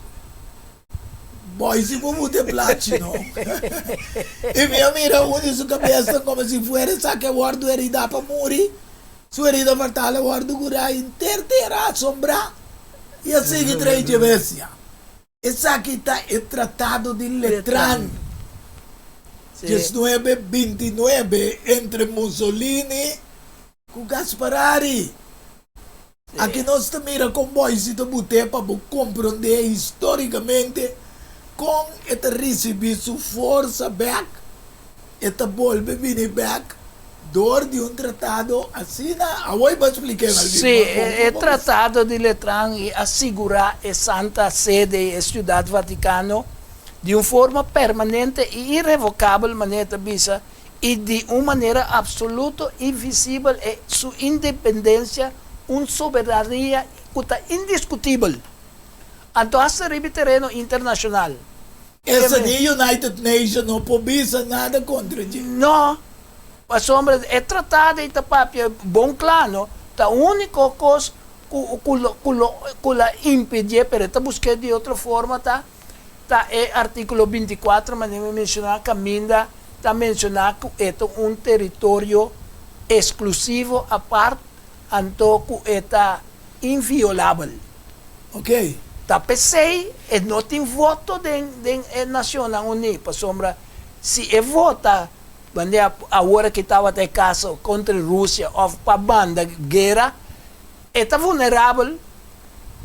Boy, si bo muta e plachi, no? I mi a mira un di su cabesnan como si fuera esaki a wordo herida pa muri. Su herida fatal a wòrdu kurá henter tera asombrá i a sigui trae dje bestia. Esaki ta e Tratado di Letran, 1929, entre Mussolini ku Gasparari. Aki nos ta mira kon Boise ta but'é pa bo komprondé histórikamente kon e ta risibí su forsa bèk. E ta bolbe bini bek door di un tratado asina? Awor bo a splik'é algun. Sí, e Tratado di Letran i a sigurá e Santa Sede i e Ciudad Vaticano di un forma permanente i irrevocabel, manera e ta bisa, i di un manera absoluto i visibel e su independencia, un soberania cu ta indiscutibel. Anto hasta riba e tereno internacional. Esa di United Nation no por bisa nada contra dje. No, pasobra e tratado ei ta papia bon cla, no? Ta unico cos cu cu lo cu lo cu la impedié, pero e ta busqué di otro forma ta ta e articulo 24 manera mi menciona caminda ta menciona cu e ta un territorio exclusivo apart anto cu e ta inviolabel. Ok. Ta p'esei e no tin voto den den e Nacionnan Uní, pasobra si e vota Bandera awor aki tabata e kaso kontra Rusia òf pa banda guera, e ta vulnerabel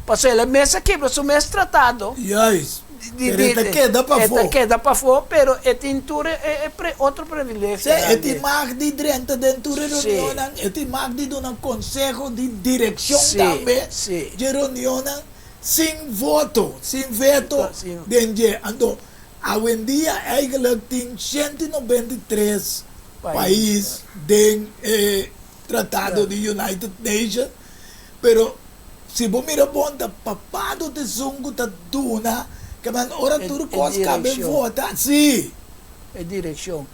pasobra el a mes a kebra su mes tratado. Juist, pero e ta keda pafó. E ta keda pafó, pero e tin tur e otro privilegionan. Sí, e tin mag di drenta den tur e reunionnan, e tin mag di duna konseho di direkshon tambe dje reunionnan sin voto, sin veto den dje. Anto Awendia eigenlijk tin 193 pais den e tratado di United Nations, pero si bo mira bon ta papado ta esun ku ta duna kemen ora tur kos kabe vota, si. E direkshon.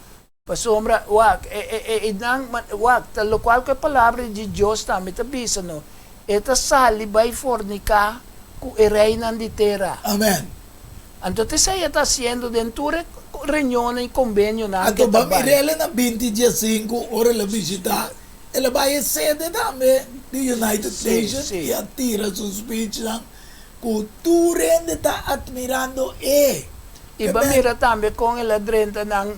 Pasobra, wak, e, e, e, nan, wak, ta lokual ku e palabra di Dios tambe ta bisa no, e ta sali bai forniká ku e reinan di tera. Amen. Anto ta esei e ta hasiendo den tur e reunionnan i kombenionan Anto ku e ta ba bai. mir'el na binti diesinku ora el a bishitá, el a bai e sede tambe di United Nations i a tira su speechnan ku tur hende ta atmirando e. I ba mira tambe kon el a drenta nan,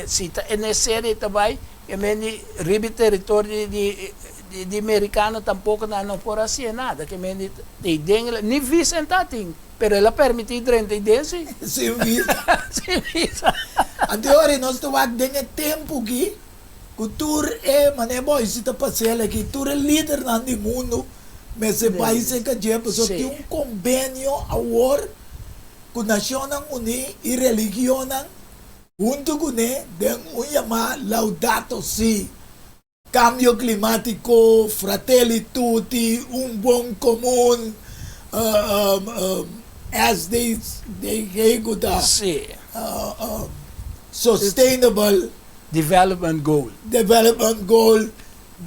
si ta e sede ta bai, e men di riba e teritorio di di merikano tampoko nan no por hasié nada, ke men di ei den ni visa en ta tin, pero el a permití drenta ei den si. Sin visa. Sin visa. Anto ora nos ta wak den e tempu aki ku tur e manera bo si ta pasel aki, tur e lidernan di mundu mester bai serka dje pasobra tin un kombenio awor ku Nashonnan Uní i religionnan huntu kuné den un yamá Laudato Si, Kambio Klimátiko, Fratelli Tutti, Un Bon Komun, SDG ku ta Sustainable Development Goal. Development Goal,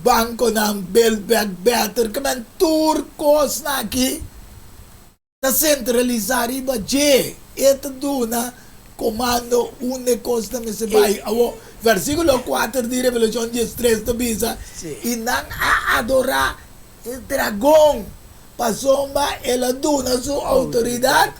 bankonan Build Back Better, kimen tur kosnan aki Ta sentralisá riba dje. E ta duna komando unda e kos ta mester bai. Awor, versíkulo kuater di Revelashon diestres ta bisa, I nan a adorá e dragon, pasobra el a duna su outoridat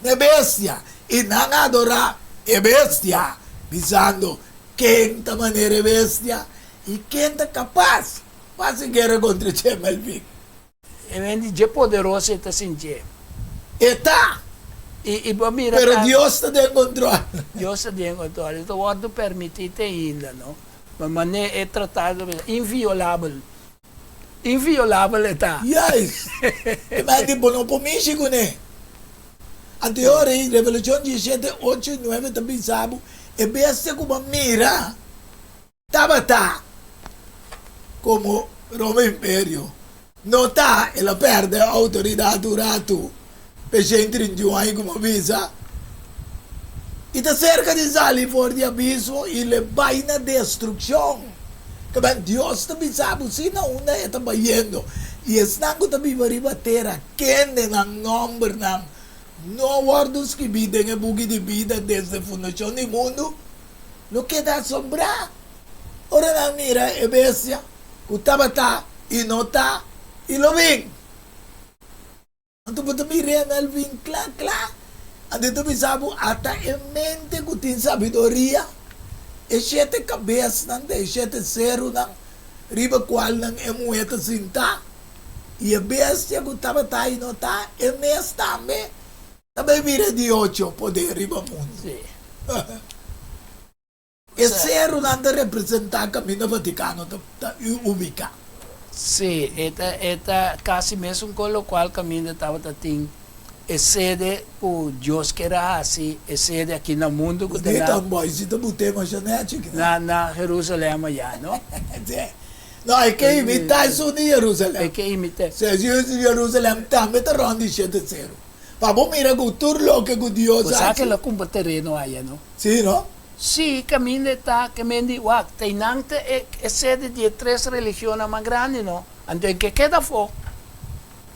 na e bestia. I nan a adorá e bestia, bisando, Ken ta manera e bestia, i ken ta kapas pa hasi guera kontra dje? Melvin. E hende dje poderoso e ta sintié. E ta. I bo mira Pero Dios ta den control. Dios ta den control. E ta wòrdu permití te ainda, no? Ma manera e tratado ta bisa, inviolabel. Inviolabel e ta. Juist. E men di bo no por mishi kuné. Anto e ora ei, Revelashon diesshete, ocho i nuebe ta bisa bo, e bestia ku bo a mira. Tabata komo Roma Imperio no ta, el a pèrdè outoridat un ratu p'e 131 aña komo bisa, i ta serka di sali for di abismo i lo e bai na destrukshon. Kaba Dios ta bisa bo si na unda e ta bayendo, i esnan ku ta biba riba tera, kende nan nòmbernan no a wòrdu skibí den e buki di bida desde fundashon di mundu, Lo keda asombrá ora nan mira e bestia ku tabata i no ta i lo bin. Anto bo ta mir'é Melvin kla kla. Anto e ta bisa bo ata e mente ku tin sabiduria, e shete kabesnan ta e shete serunan riba kualnan e muhé ta sintá, i e bestia ku tabata i no ta, e mes tambe Ta bay bira di ocho poder riba mundu. E serunan ta representá kaminda Vatikano ta ubiká. Sí, e ta e ta kasi mesun kon lokual kaminda tabata tin e sede ku Dios ker a hasi e sede aki na mundu ku ta na na na Jerusalem ayá, no? Sí. No, e ke imitá esun di Jerusalem. E ke imitá. Sí, esun di Jerusalem tambe ta rònt di shete seru. Pa bo mira ku tur loke ku Dios Bo sa hasi. ke lo kumpra tereno aya, no? Sí, no? Sí, kaminda e ta, ke men di, wak, teinan ta e e sede di e tres religionnan mas grandi, no? Anto e ke keda afó.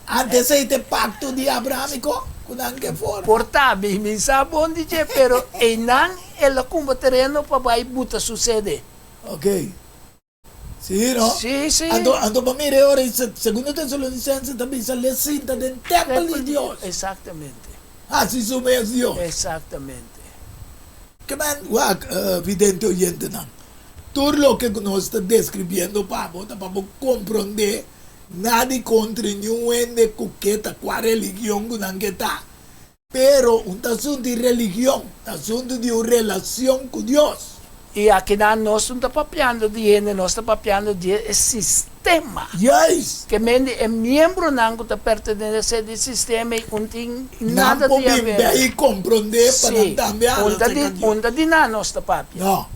Antes ei ta e pakto di Abrahamiko ku nan ke forma. Por ta, mi mi sa bon di dje, pero einan e lo kumpra tereno pa bai buta su sede. Oké. Sí, no? Sí, sí. Anto, anto pa mira e ora ei, Segundo Tesalonicense ta bisa l'e sinta den tèmpel di Dios. Exactamente. Hasi su mes Dios. Exactamente. Ke men, wak, vidente oyentenan. Tur loke ku nos ta deskribiendo pa bo ta pa bo komprondé nada kontra niun hende ku ke ta kua religion ku nan ke ta. Pero un ta asuntu di religion, ta asuntu di un relacion cu Dios. I akinan nos no ta papiando di hende, nos ta papiando di e sistema. Juist! Ke men di e miembronan ku ta pertenesé di sistema ei un tin Nan nada por di bin haber. bei i komprondé pa nan Sí, tambe un hala ta serka di, Dios. un ta di nan nos ta papia. No.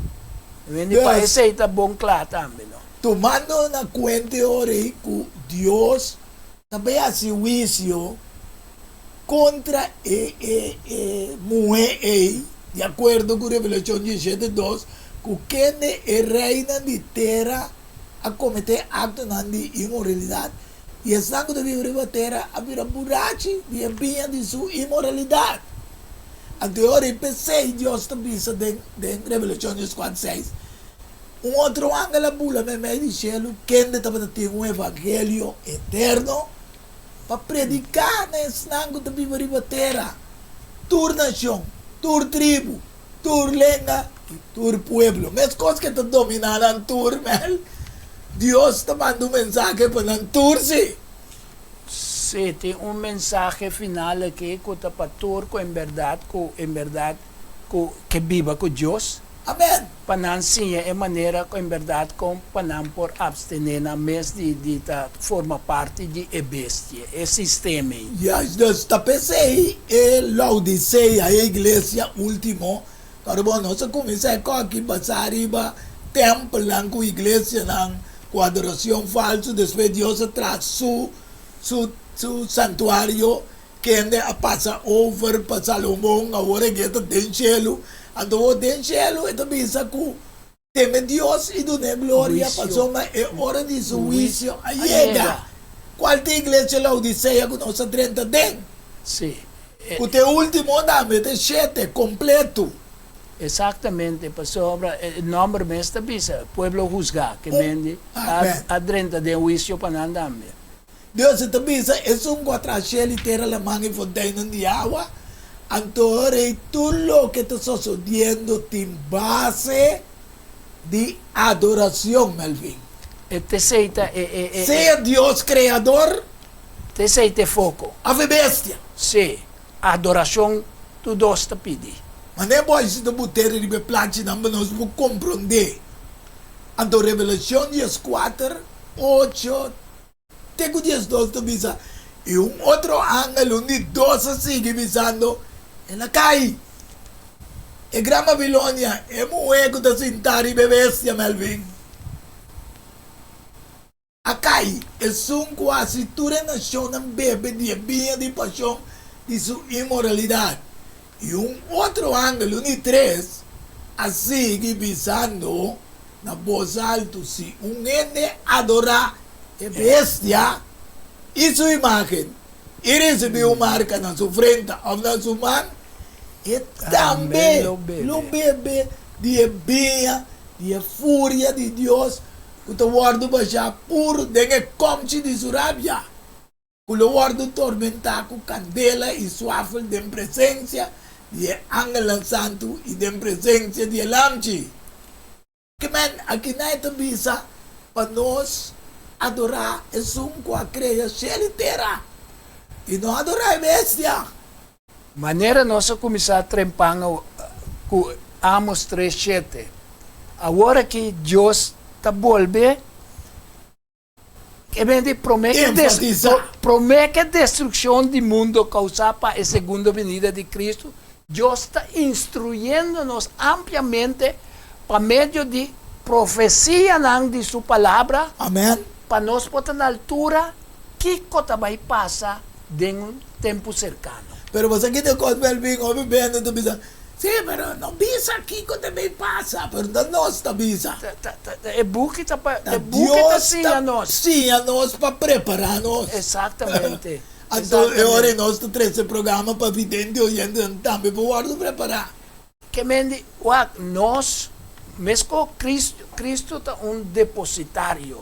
Men di pa Dus, esei ta bon kla tambe, no. tumando na kuenta e ora ei ku Dios ta bai hasi huisio kontra e e e muhé ei, di akuerdo ku Revelashon diesshete dos, ku kende e reinan di tera a kometé aktonan di inmoralidat, i esnan ku ta biba riba tera a bira burachi di e biña di su inmoralidat. Anto e ora ei p'esei Dios ta bisa den den Revelashon dieskuater seis, Un otro angel a bula meimei di shelu, kende tabata tin un evangelio eterno pa prediká na esnan ku ta biba riba tera, tur nashon, tur tribu, tur lenga i tur pueblo. Meskos ku e ta dominá nan tur, mel, Dios ta manda un mensahe pa nan tur, sí. Sí, tin un mensahe final aki ku ta pa tur ku en bèrdat, ku en bèrdat ku ke biba ku Dios. Amen. Pa nan siña e manera ku en bèrdat kon pa nan por apstené nan mes di di ta forma parti di e bestia, e sistema ei. Juist, dus ta p'esei e Laodisea, e iglesia último, pasobra bo nos a kuminsá e kòki basá riba tèmpelnan ku iglesianan ku adorashon falsu, despues Dios a traha su su su santuario Kende a pasa over pa Salomon, awor e ta den shelu. Anto awor den shelu e ta bisa ku teme Dios i dun'é gloria, pasobra e ora di su huisio a yega. Kual ta e iglesia Laodisea ku nos a drenta den? Ku ta e último tambe, ta e shete kompletu. Exactamente, pasobra e nomber mes ta bisa, pueblo husgá, ke mende a drenta den huisio pa nan tambe. Dios ta bisa, Esun ku a traha shel i tera, laman i fonteinnan di awa, anto rei tur loke ta sosodiendo tin base di adoracion, Melvin. E t'esei ta e e e. Sea Dios Creador. T'esei t'e foco. Of e bestia. Sí, adoracion tur dos ta pidi. Manera bo a hasi ta but'e riba e plachinan pa nos por comprende. Anto Revelacion dieskuater, ocho. Te ku diesdos ta bisa, i un otro angel, un di dos a sigui bisando, El a kai! E gran Babilonia, e muhé ku ta sintá riba e bestia, Melvin, a kai! Esun ku hasi tur e nashonnan bebe di e biña di pashon di su inmoralidat. I un otro angel, un di tres, a sigui bisando, Na bos altu, si un hende adorá e bestia i su imágen i risibí un marka na su frenta òf na su man, e tambe lo bebe di e biña di e furia di Dios ku ta wòrdu bashá puru den e kòmchi di su rabia. Ku lo wòrdu tormentá ku kandela i suafel den presensia di e angelnan santu i den presensia di e Lamchi. Ke men akinan e ta bisa pa nos adorá esun ku a krea shel i tera, i no adorá e bestia. Manera nos a kuminsá trempan ku Amos tres shete, awor aki Dios ta bolbe. E ben di promé ke Enfatizá. promé ke destrukshon di mundo kousá pa e segundo binida di Kristu, Dios ta instruyendo nos ampliamente pa medio di profesianan di Su Palabra Amèn. pa nos por ta na altura kiko ta bai pasa den un tempu serkano. Pero bo sa ki ta kos Melvin hopi bende ta bisa, Sí, pero no bisa kiko ta bay pasa, pero ta nos ta bisa. Ta e buki ta pa, Ta e buki ta Dios siña ta nos. siña nos pa prepara nos. Exactamente, Anto e ora exactamente. nos ta trece programa pa vidente oyentenan tambe por wordo prepara. Ke men di, wak, nos, mesco Cristo, Cristo ta un depositario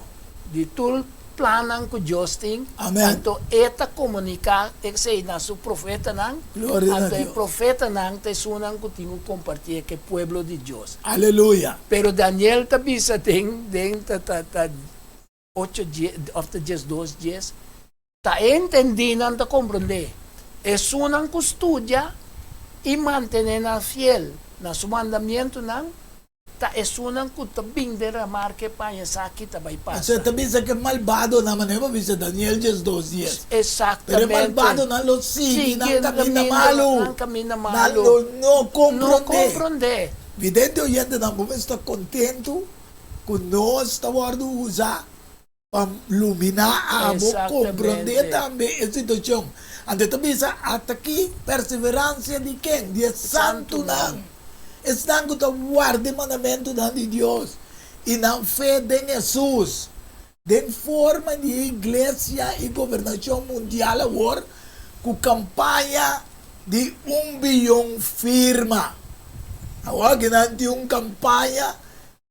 di tur. plannan ku Dios tin. Amen. Anto e ta komuniká esei na su profetanan. Gloria na Anto e Dios. profetanan ta esunnan ku tin ku kompartié ku e pueblo di Dios. Aleluya. Pero Daniel ta bisa den den ta ta ta ocho die òf ta 12 dies, ta e entendínan ta komprondé. Esunnan ku studia i mantené nan fiel na su mandamientunan ta esunnan ku ta bin den remarke pa haña esaki ta bai Pasobra pasa. ta bisa ku e malbadonan, manera bo bisa Daniel 12 dies, pero e Exactamente. malbadonan lo sigui nan Sigui kaminda kaminda malu, nan kaminda nan malu. lo no No komprondé. komprondé. Vidente oyentenan, bo mester ta kontentu ku nos ta wòrdu usá pa luminá abo komprondé Exactamente. tambe e situashon. Anto e ta bisa, Ata aki perseveransia di ken? Di e santunan, esnan ku ta warda e mandamentunan di Dios i nan fe den Hesus. Den forma di e iglesia i gobernashon mundial awor ku kampaña di un biyon firma. Awor aki nan tin un kampaña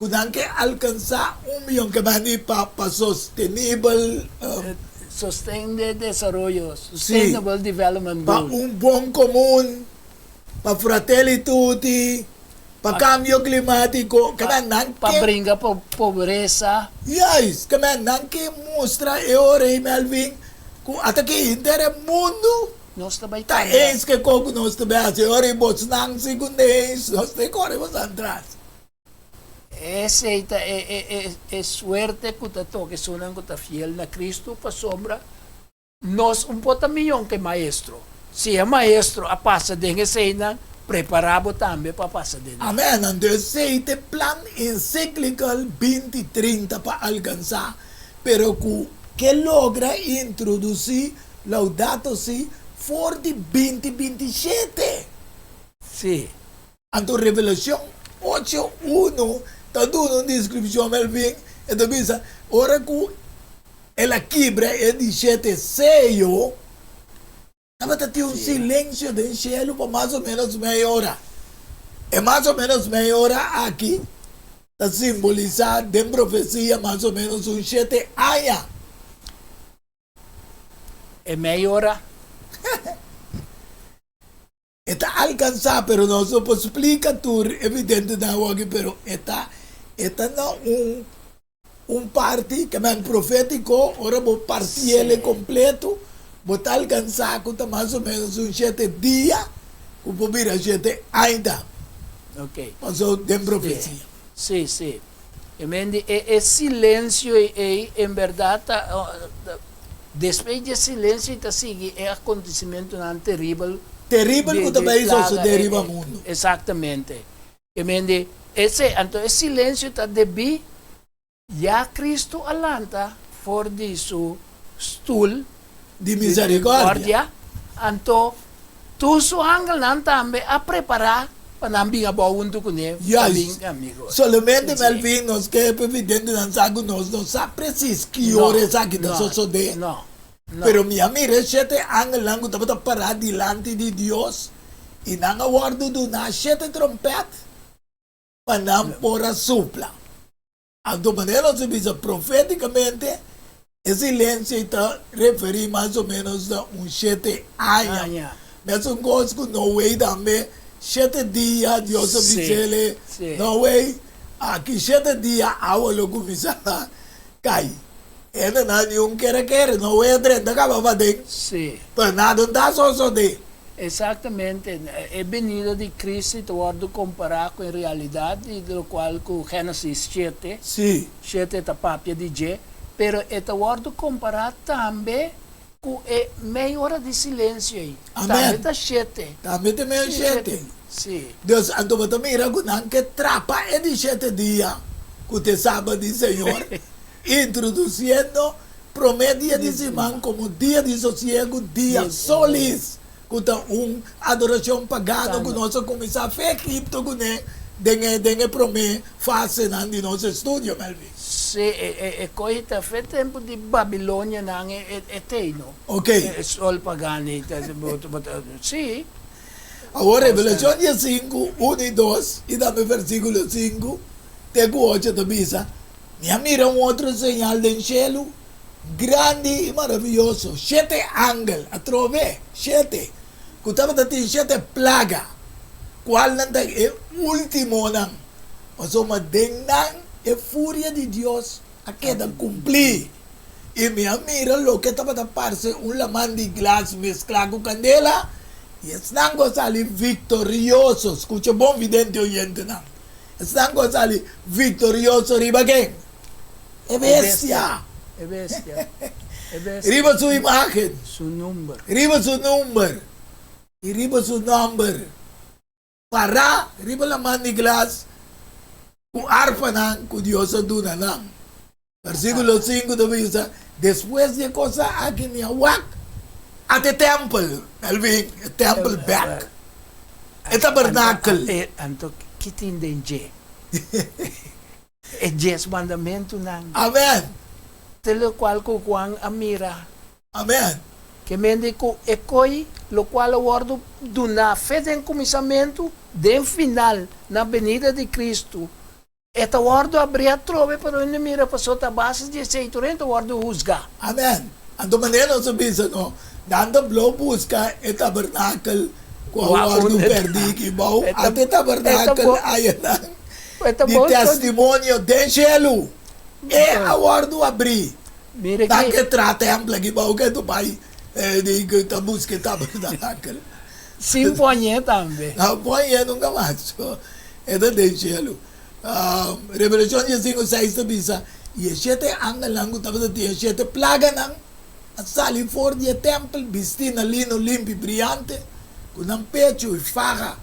ku nan ke alkansá un biyon ke bani pa pa sostenibel. Sosten de desaroyo, Sí, Sustainable Development pa Goal. un bon komun, pa fratelli tutti, pa Pa kambio klimátiko, ke pa men nan pa ke. bringa po pobresa. Juist, ke men nan ke mustra e ora ei Melvin ku ata ki henter e mundu Nos ta bai ta kambia. eens ke kos ku nos ta bai hasi. E ora ei bosnan sigunde eens, nos ta kore bosan tras. Esei ta e e e e suerte ku ta toka esunnan ku ta fiel na Kristu, pasobra nos un por ta miyon ku e maestro. Si e maestro a pasa den eseinan, prepará bo tambe pa pasa den nan. Amen. Anto esei ta e plan encyclical 2030 pa alkansá, pero ku ke logra introdusí Laudato Si for di 2027. Sí. Anto Revelashon ocho unu ta duna un deskripshon Melvin, e ta bisa, Ora ku el a kibra e di shete seyo, tabata tin un silensio den shelu pa mas o ménos mei ora. E mas o ménos mei ora aki ta simbolisá den profesia mas o ménos un shete aña. E mei ora. E ta alkansá, pero nos no por splika tur evidentenan awoki, pero e ta e ta na un un parti ke men profétiko, ora bo partiel e kompleto, bo ta alkansá ku ta mas o ménos un shete dia ku por bira shete aña Ok. Pasó den Sí, profesia. sí, sí. E men di e e silensio ei en bèrdat ta despues di e silensio ei ta sigui e akontesimentunan teribel Teribel di ku ta di bai plaga sosodé e riba e mundu. Eksaktamente. E men di esei anto e silensio ta debí ya Kristu a lanta for di su stul Di di miserikòrdia. miserikòrdia, anto tur su angelnan tambe a prepará pa nan bin abou huntu kuné pa bin Juist. amigo. Solamente Sí. Melvin nos ke evidentenan sa ku nos no sa presis ki ora No, esaki ta no, sosodé. no, no. Pero mi a mira e shete angelnan ku tabata pará dilanti di Dios, i nan a wòrdu duná shete trompèt pa nan por a supla. Anto manera nos a bisa profétikamente, e silensio ei ta referí mas o ménos na un shete aña. Aña. Mesun kos ku Noe tambe, shete dia Dios a bis'el, Noe, aki shete dia awa lo kuminsá kai. Hendenan niun kere kere, Noe a drenta kaba paden, pero nada no ta sosodé. Exactamente. E benida di Cristo ta wordo compara cu e realidad di locual cu Genesis shete, shete ta papia di dje, pero e ta wordo compara tambe cu e mei ora di silencio ei. Tambe ta shete. Tambe ta mei shete. Si. Dus anto bo ta mira cu nan ke trapa e di shete dia cu ta e Sabat di Señor, introduciendo Promé dia di siman komo dia di sosiegu, dia solis, ku ta un adorashon pagano ku nos a kuminsá fe Egipto kuné den e den e promé fasenan di nos estudio, Melvin. Sí, e e e kohe ta fe tempu di Babilonianan e e e tei, no? Ok. E sol pagano ei ta bo ta bo ta sí. Awor Revelashon diesinku, unu i dos, i tambe versíkulo sinku te ku ocho ta bisa, Mi a mira un otro señal den shelu. grandi i maravioso, shete angel, atrobe, shete, ku tabata tin shete plaga, kualnan ta e últimonan, pasobra den nan e furia di Dios a keda kumplí. I mi a mira loke tabata parse un laman di glas mesklá ku kandela, i esnan ku a sali viktorioso, skucha bon vidente oyentenan, esnan ku a sali viktorioso riba ken? E bestia. E bestia. E bestia. Riba su imágen. Su number. Riba su number. I riba su nòmber. Pará riba laman di glas ku arpanan ku Dios a duna nan. Versíkulo sinku ta bisa, Despues di e kosnan aki mi a wak at e tèmpel, Melvin, e tèmpel bèk, e tabernakel. Anto ki tin den dje? E dies mandamentunan. Amen. Te lokual ku Juan a mira. Amen. Ke mende ku e koi lokual a wòrdu duná fe den kuminsamentu, den final, na benida di Kristu, e ta wòrdu abrí atrobe pa hende mira, pasobra ta a base di esei tur hende ta wòrdu husgá. Amen. Anto manera nos a bisa no, nan ta blo buska e tabernakel ku a wòrdu pèrdí ki bou, ata e tabernakel ayanan di testimonio den shelu, e a wòrdu abrí. Nan ke traha tèmpel aki bou ke tu bai di ku ta buska e tabernakel. Sin poñ'é tambe. No poñ'é nunka mas. E ta den shelu. Revelashon diesinku seis ta bisa, I e shete angelnan ku tabata tin e shete plaganan a sali for di e tèmpel bistí na lino limpi briante, ku nan pechu i faha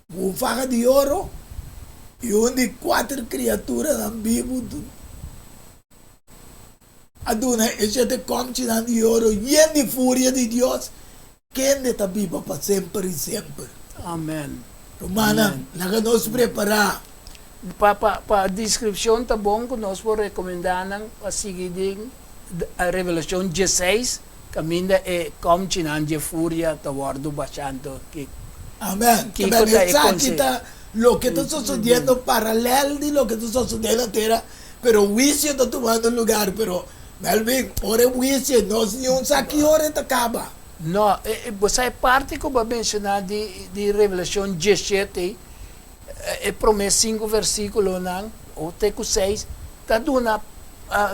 ku un faha di oro, i un di kuater kriaturanan bibu a duna e shete kòmchinan di oro yen di furia di Dios, kende ta biba pa semper i semper. Amen. Rumannan, laga nos prepará. Pa pa pa deskripshon ta bon ku nos por rekomendá nan pa sigui den Revelashon dieseis kaminda e kòmchinan dje furia ta wòrdu bashá. Anto ki Amen. kiko ta e Esaki konseho? ta loke ta sosodiendo paralèl di loke ta sosodé na tera, pero huisio ta tumando lugar. Pero Melvin, ora e huisio nos niun sa ki ora e ta kaba. No, bo sa e parti ku bo a menshoná di di Revelashon diesshete, e promé sinku versíkulonan, o te ku seis, ta duna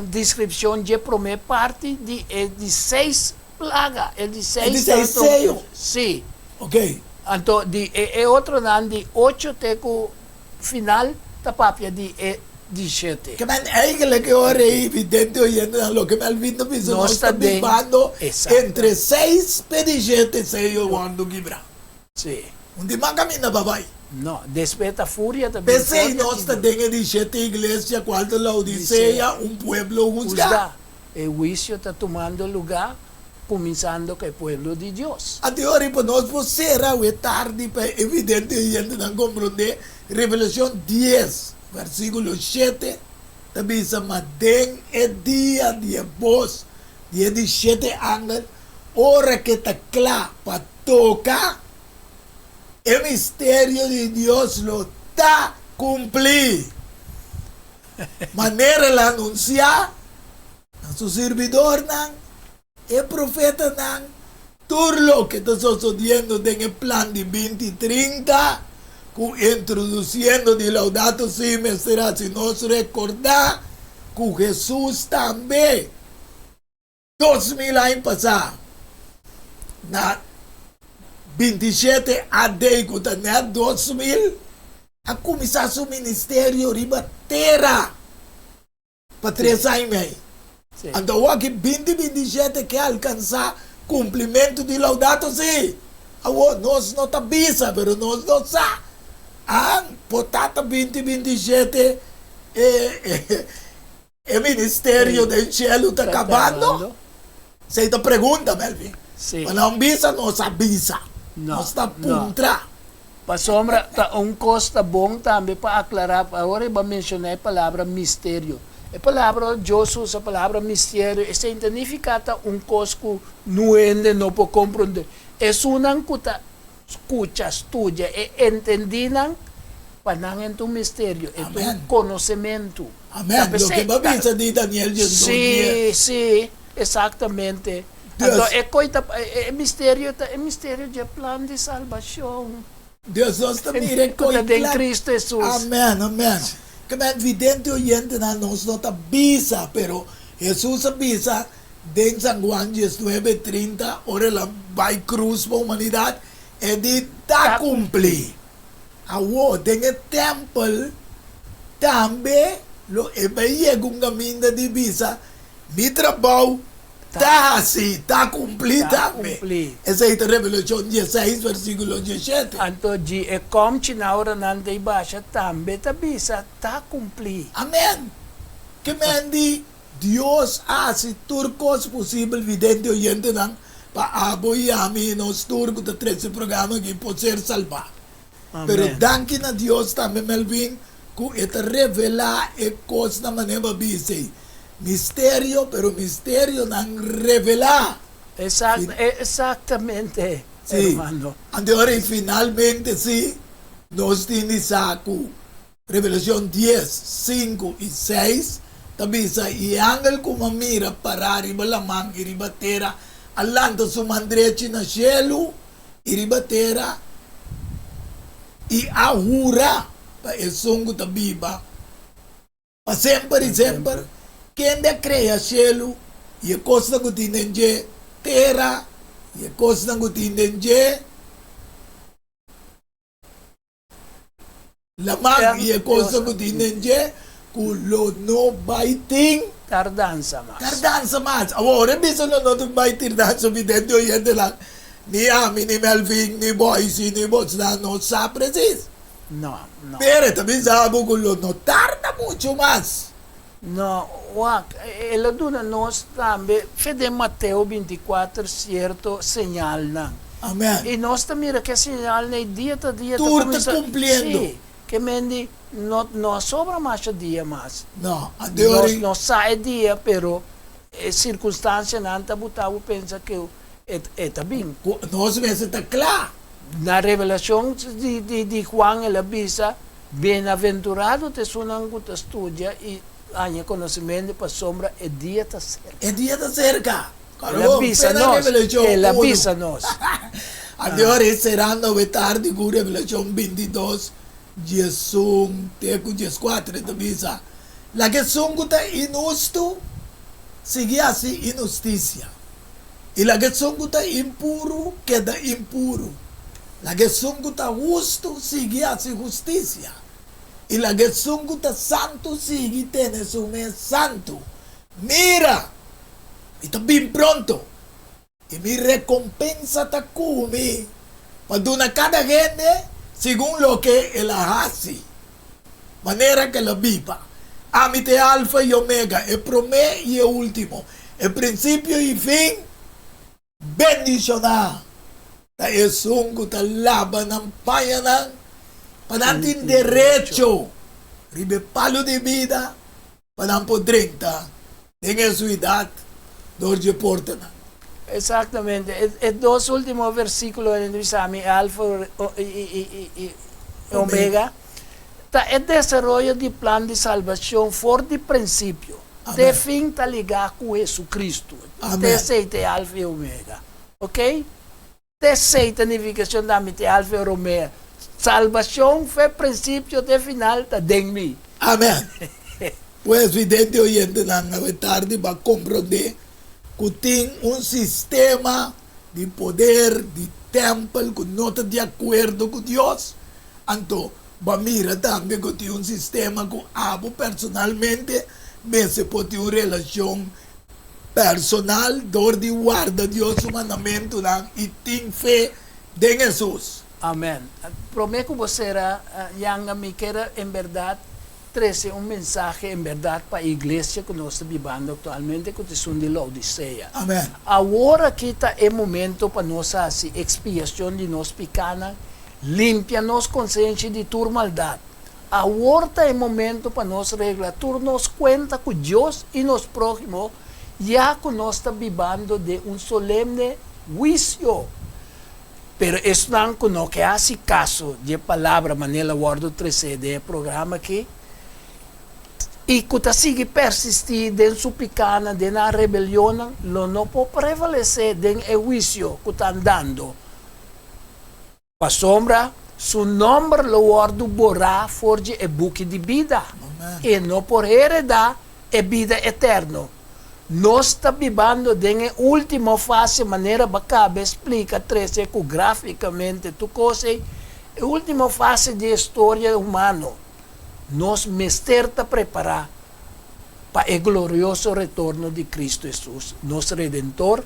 deskripshon dje promé parti di e di seis plaga, e di seis E di seis seyo. Sí. Oké. Anto di e e otronan di ocho te ku final ta papia di e di shete. Ke men eigenlijk e ora ei vidente oyentenan loke Melvin ta bisa nos ta bibando entre seis pe di shete seyo wòrdu kibrá. Sí. Un di mas kaminda pa bai. No, despues ta furia ta bin P'esei nos ta den e di shete iglesia kual ta Laodisea, un pueblo husgá. Husgá. E huisio ta tumando lugá kuminsando ku e pueblo di Dios. A teoria pa nos por sera awe tardi pa e evidente oyentenan komprondé Revelashon dies, versíkulo shete ta bisa, Ma den e dia di e bos di e di shete angel, ora ke ta kla pa toka, e misterio di Dios lo ta kumplí, manera el a anunsiá na su sirbidornan, e profetanan, tur loke ta sosodiendo den e plan di binti trinta, ku introdusiendo di Laudato Si mester hasi nos rekordá ku Hesus tambe 2000 aña pasá, na 27 AD ku ta nèt 2000, a kuminsá su ministerio riba tera. Pa tres aña i mei. Anto awor aki binti 27 ke alkansá kumplimentu di Laudato Si. Awor nos no ta bisa, pero nos no sa. An por ta ta binti 27 e e ministerio den shelu ta kabando? Esei ta pregunta, Melvin. Pa nan bisa nos a bisa. Nos ta puntra. Pasobra ta un kos ta bon tambe pa aklará, awor e bo a menshoná e palabra misterio. E palabra Dios usa, palabra misterio, esei ta nifiká ta un kos ku nu hende no por komprondé. Esunnan ku ta skucha, studia e entendínan, pa nan e ta un misterio, e ta un konosementu. Amèn. Loke bo a bisa di Daniel 12 dies. Sí, sí. Exactamente. Dus. Anto e koi ta e misterio ta e misterio dje plan di salbacion. Dios nos ta mira e Ku ta koi den kla. Cristo Hesus. Amen, amen. Ke men vidente oyentenan nos no ta bisa, pero Hesus a bisa den San Juan diesnuebe trinta ora el a bai krus pa humanidat, e di, Ta Ta kumpli. kumpli. Awor den e tèmpel tambe lo e bai yega un kaminda di bisa, Mi trabou ta hasi, ta kumplí Ta tambe. kumplí. Esei ta Revelashon dieseis versíkulo diesshete. Anto dji e kòmchi na ora nan ta i basha tambe ta bisa, Ta kumplí. Amèn! Ke men di Dios a hasi tur kos posibel vidente oyentenan pa abo i ami i nos tur ku ta trese programa aki por ser salbá. Pero Amèn. danki na Dios tambe Melvin ku e ta revelá e kosnan manera bo a bisa ei. Misterio pero misterionan revelá. Exact, exactamente, Sí. hermano. Anto ora i finalmente sí nos tin di sa ku Revelashon dies, sinku i seis ta bisa, I e angel ku m'a mira pará riba laman i riba tera a lanta su man drechi na shelu i riba tera i a hura pa esun ku ta biba pa semper i semper, kende a krea shelu i e kosnan ku tin den dje, tera i e kosnan ku tin den dje, Laman i e kosnan ku tin den dje ku lo no bai tin. Tardansa mas. Tardansa mas. Awor, ora e bisa lo no bai tardansa mi den di oyentenan, ni ami, ni Melvin, ni Boysi, ni bosnan no sa presis. No, no. Pero e ta bisa bo ku lo no tarda muchu mas. No, wak, el a duna nos tambe fe den Mateo bintikuater sierto señalnan. Amen. I nos ta mira ke señalnan ei dia ta dia ta Tur ta kuminsá. kumpliendo. Sí, ke men di no no a sobra masha dia mas. No, a deori. Nos no sa e dia, pero e sirkunstansianan ta buta bo pensa ke e e ta bin. Ku nos mester ta kla. Na Revelashon di di di Juan el a bisa. Bienaventurado ta esunnan ku ta studia i haña konosementu pasobra e dia ta serka. E dia ta serka. El a bisa nos, el a bisa nos. Anto ora serando awe tardi ku Revelashon bintidos, diesun te ku dieskuater e ta bisa, Laga esun ku ta inhustu sigui hasi inhustisia. I laga esun ku ta impuru keda impuru. Laga esun ku ta hustu sigui hasi hustisia. I laga esun ku ta santu sigui tene su mes santu. Mira! Mi ta bin pronto, i mi rekompensa ta ku mi pa duna kada hende segun loke el a hasi. Manera ku el a biba. Ami ta e Alfa i Omega, e promé i e último, e prinsipio i fin. Bendishoná ta esun ku ta laba nan pañanan pa nan tin derecho riba e palu di bida pa nan por drenta den e suidat dor dje portanan. Exactamente. E dos ultimo versiculonan ta bisa mi, Alfa i Omega, ta e desaroyo di plan di salbacion for di principio te fin ta ligá cu Jesucristo. Te esey ta e Alfa i Omega. Ok? Te esey ta nificacion di ami ta e Alfa i Omega. Salbacion for principio te final ta den mi. Amen. Pues vidente oyentenan awe tardi bo a comprende ku tin un sistema di poder di tèmpel ku no ta di akuerdo ku Dios, anto bo a mira tambe ku tin un sistema ku abo personalmente mester por tin un relashon personal dor di warda Dios su mandamentunan i tin fe den Hesus. Amen. Promé ku bo sera, Yanga, mi kier en bèrdat Trese un mensahe en bèrdat pa e iglesia ku nos ta bibando aktualmente ku ta esun di Laodisea. Amen. Awor aki ta e momento pa nos hasi ekspiashon di nos pikanan, limpia nos konsenshi di tur maldat. Awor ta e momento pa nos regla tur nos kuenta ku Dios i nos próhimo, ya ku nos ta bibando den un solemne huisio. Pero esnan ku no ke hasi kaso di e palabra manera el a wòrdu tresé den e programa aki, I ku ta sigui persistí den su pikánan, den nan rebelionnan, lo no por prevalesé den e huisio ku ta andando, pasobra su nòmber lo wòrdu borá for di e buki di bida, i e no por heredá e bida eterno. Nos ta bibando den e último fase, manera bo a kaba e splika trese ku gráfikamente tur kos ei, e último fase di e storia humano. Nos mester ta prepará pa e glorioso retorno di Cristo Hesus, nos Redentor,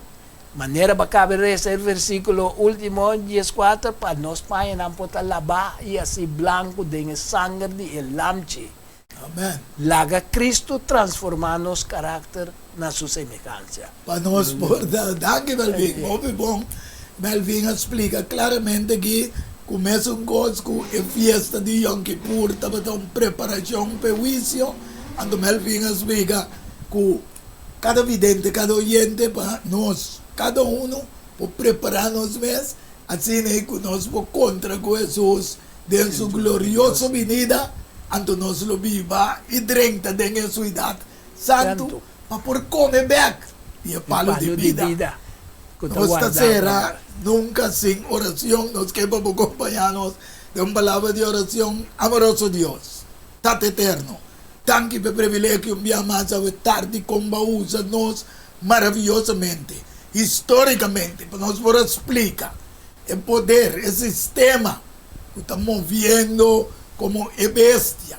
manera bo a kaba resa e versíkulo último dieskuater, pa nos pañanan por ta labá i hasí blanku den e sanger di e Lamchi. Amen. Laga Cristo transformá nos karakter na su semehansia. Pa nos por ta. Danki Melvin, hopi bon. Melvin a splika klaramente aki ku mesun kos ku e fiesta di Yom Kippur tabata un preparashon pa e huisio, anto Melvin a splika ku kada vidente, kada oyente pa nos kada unu por prepará nos mes asina ku nos por kontra ku Hesus den su glorioso binida, anto nos lo biba i drenta den e suidat santu pa por kome bèk di e palu di bida. Nos ta sera nunka sin oracion. Nos ke pa bo kompañá nos den un palabra di oracion. Amoroso Dios, Tata Eterno, danki pa e privilegio un bia mas awe tardi kon bo a usa nos maraviyosamente, histórikamente, pa nos por a splika e poder, e sistema ku ta moviendo komo e bestia,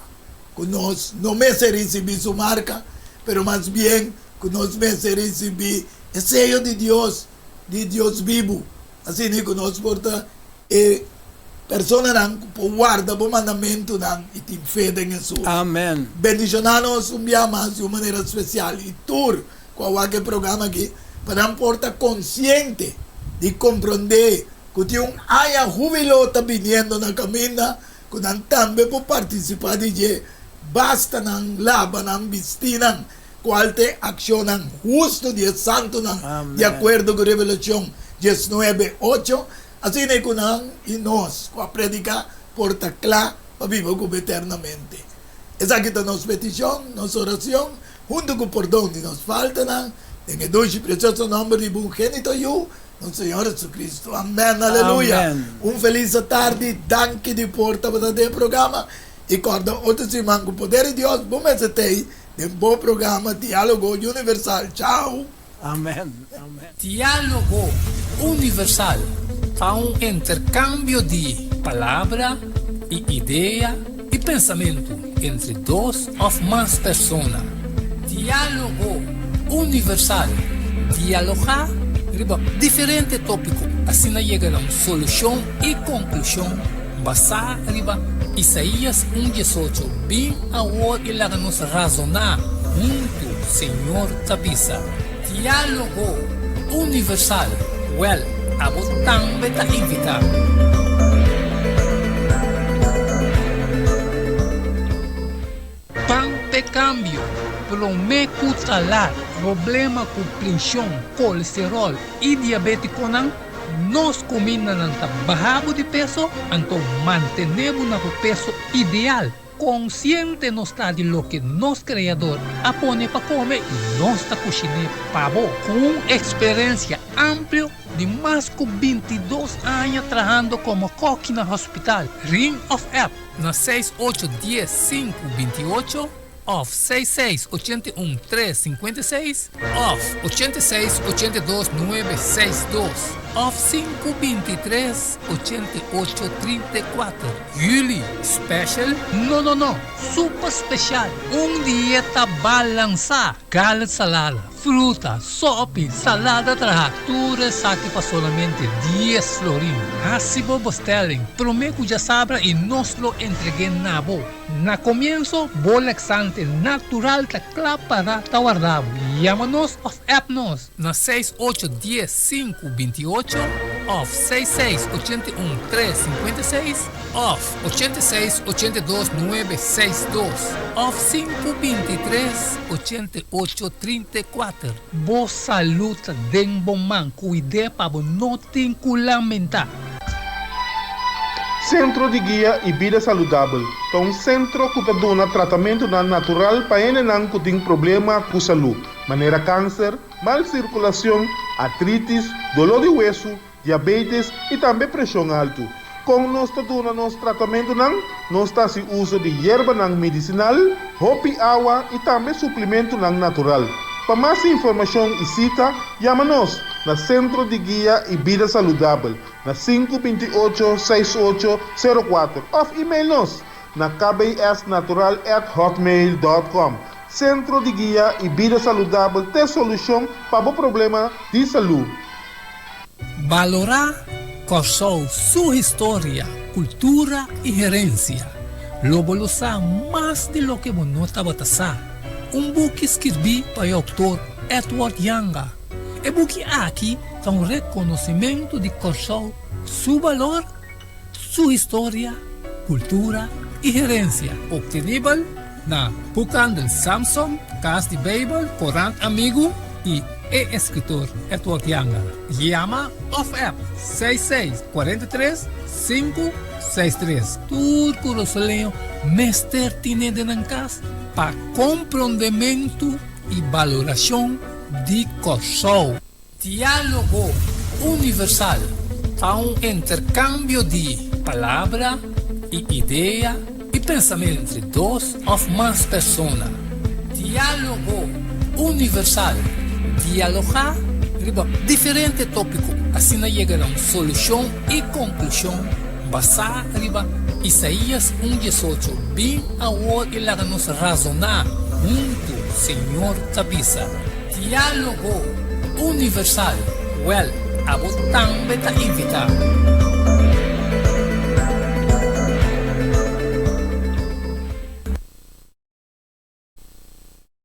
ku nos no mester risibí su marka, pero mas bien ku nos mester risibí e seyo di Dios, di Dios bibu, asina ku nos por ta e personanan ku por warda bo mandamentunan i tin fe den Hesus. Amen. Bendishoná nos un bia mas di un manera spesial i tur ku a wak e programa aki pa nan por ta konsiente di komprondé ku tin un aña húbilo ta biniendo na kaminda ku nan tambe por partisipá di dje, basta nan laba nan bistinan kual ta e akshonnan hustu di e santunan di akuerdo ku Revelashon diesnuebe, ocho, asina ku nan i nos ku a prediká por ta kla pa biba ku bo eternamente. Esaki ta nos petishon, nos orashon, huntu ku pordon di nos faltanan, den e dushi presioso nòmber di bo ungenito Yu, nos Señor Jesucristo. Amèn. Aleluya. Un felis atardi. Danki di por tabata den e programa. I kòrda otro siman ku poder di Dios bo mester t'ei den bo programa Diálogo Universal. Chao. Amèn. Amèn. Diálogo Universal ta un interkambio di palabra i idea i pensamentu entre dos òf mas persona. Diálogo Universal, dialogá riba diferente tópiko asina yega na un solushon i konklushon basá riba Isaías un diesocho, Bin awor i laga nos razoná huntu, Señor ta bisa. Diálogo Universal, Wèl, abo tambe ta invitá. Pan p'e kambio, promé ku ta lat, problema ku prenshon, kolesteròl i diabétikonan, nos kumindanan ta baha bo di peso, anto mantené bo na bo peso ideal. Konsiente nos ta di loke nos Kreador a pone pa kome i nos ta kushiné pa bo. Ku un eksperensia amplio di mas ku bintidos aña trahando komo kòki na hospital, ring òf app na seis ocho dies sinku binti ocho òf seis seis ochenta i un tres sinkuenta i seis òf ochenta i seis ochenta i dos nuebe seis dos òf sinku binti tres ochenta i ocho trinta i kuater. Juli special? No no no, super special! Un dieta balansá, Garlic salada, fruta, sopi, salada traha, tur esaki pa solamente dies florin. Hasi bo bestelling prome ku djasabra i nos lo entreg'é na bo. Na komienso, bo laxante natural ta kla para ta warda bo. Yama nos òf app nos na seis ocho dies sinku binti ocho òf seis seis ochenta i un tres sinkuenta i seis òf ochenta i seis ochenta i dos nuebe seis dos òf sinku binti tres ochenta i ocho trinta i kuater. Bo salud ta den bo man, kuid'é pa bo no tin ku lamentá. Sentro di Guia i Bida Saludabel ta un sentro ku ta duna tratamentunan natural pa hendenan ku tin problema ku salú, manera kanser, mal sirkulashon, artritis, doló di wesu, diabetes i tambe preshon altu. Kon nos ta duna nos tratamentunan? Nos ta hasi uso di yerbanan medisinal, hopi awa i tambe suplimentunan natural. Pa mas informashon i sita, yama nos na Sentro di Guia i Bida Saludabel na sinku 28 68 04 òf email nos na kbsnatural at hotmail dòt kòm. Sentro di Guia i Bida Saludabel t'e solushon pa bo problema di salú. Balorá Kòrsou su historia, kultura i herensia. Lo bo lo sa mas di loke bo no tabata sa. Un buki skirbí pa e outor Edward Janga. E buki aki ta un rekonosimentu di Kòrsou su balor, su historia, kultura i herensia. Optenibel na Boekhandel Samson, Kas di Beibel, Korant Amigu i e eskritor Edward Janga. Yama òf app 66 43 563. Tur Kurasoleño mester tine den nan kas pa komprondementu i balorashon di Kòrsou. Diálogo Universal ta un interkambio di palabra i idea i pensamentu entre dos òf mas persona. Diálogo Universal, dialogá riba diferente tópiko asina yega na un solushon i konklushon basá riba Isaías un 18, Bin awor i laga nos razoná huntu, Señor ta bisa. Diálogo Universal, Wèl, abo tambe ta invitá.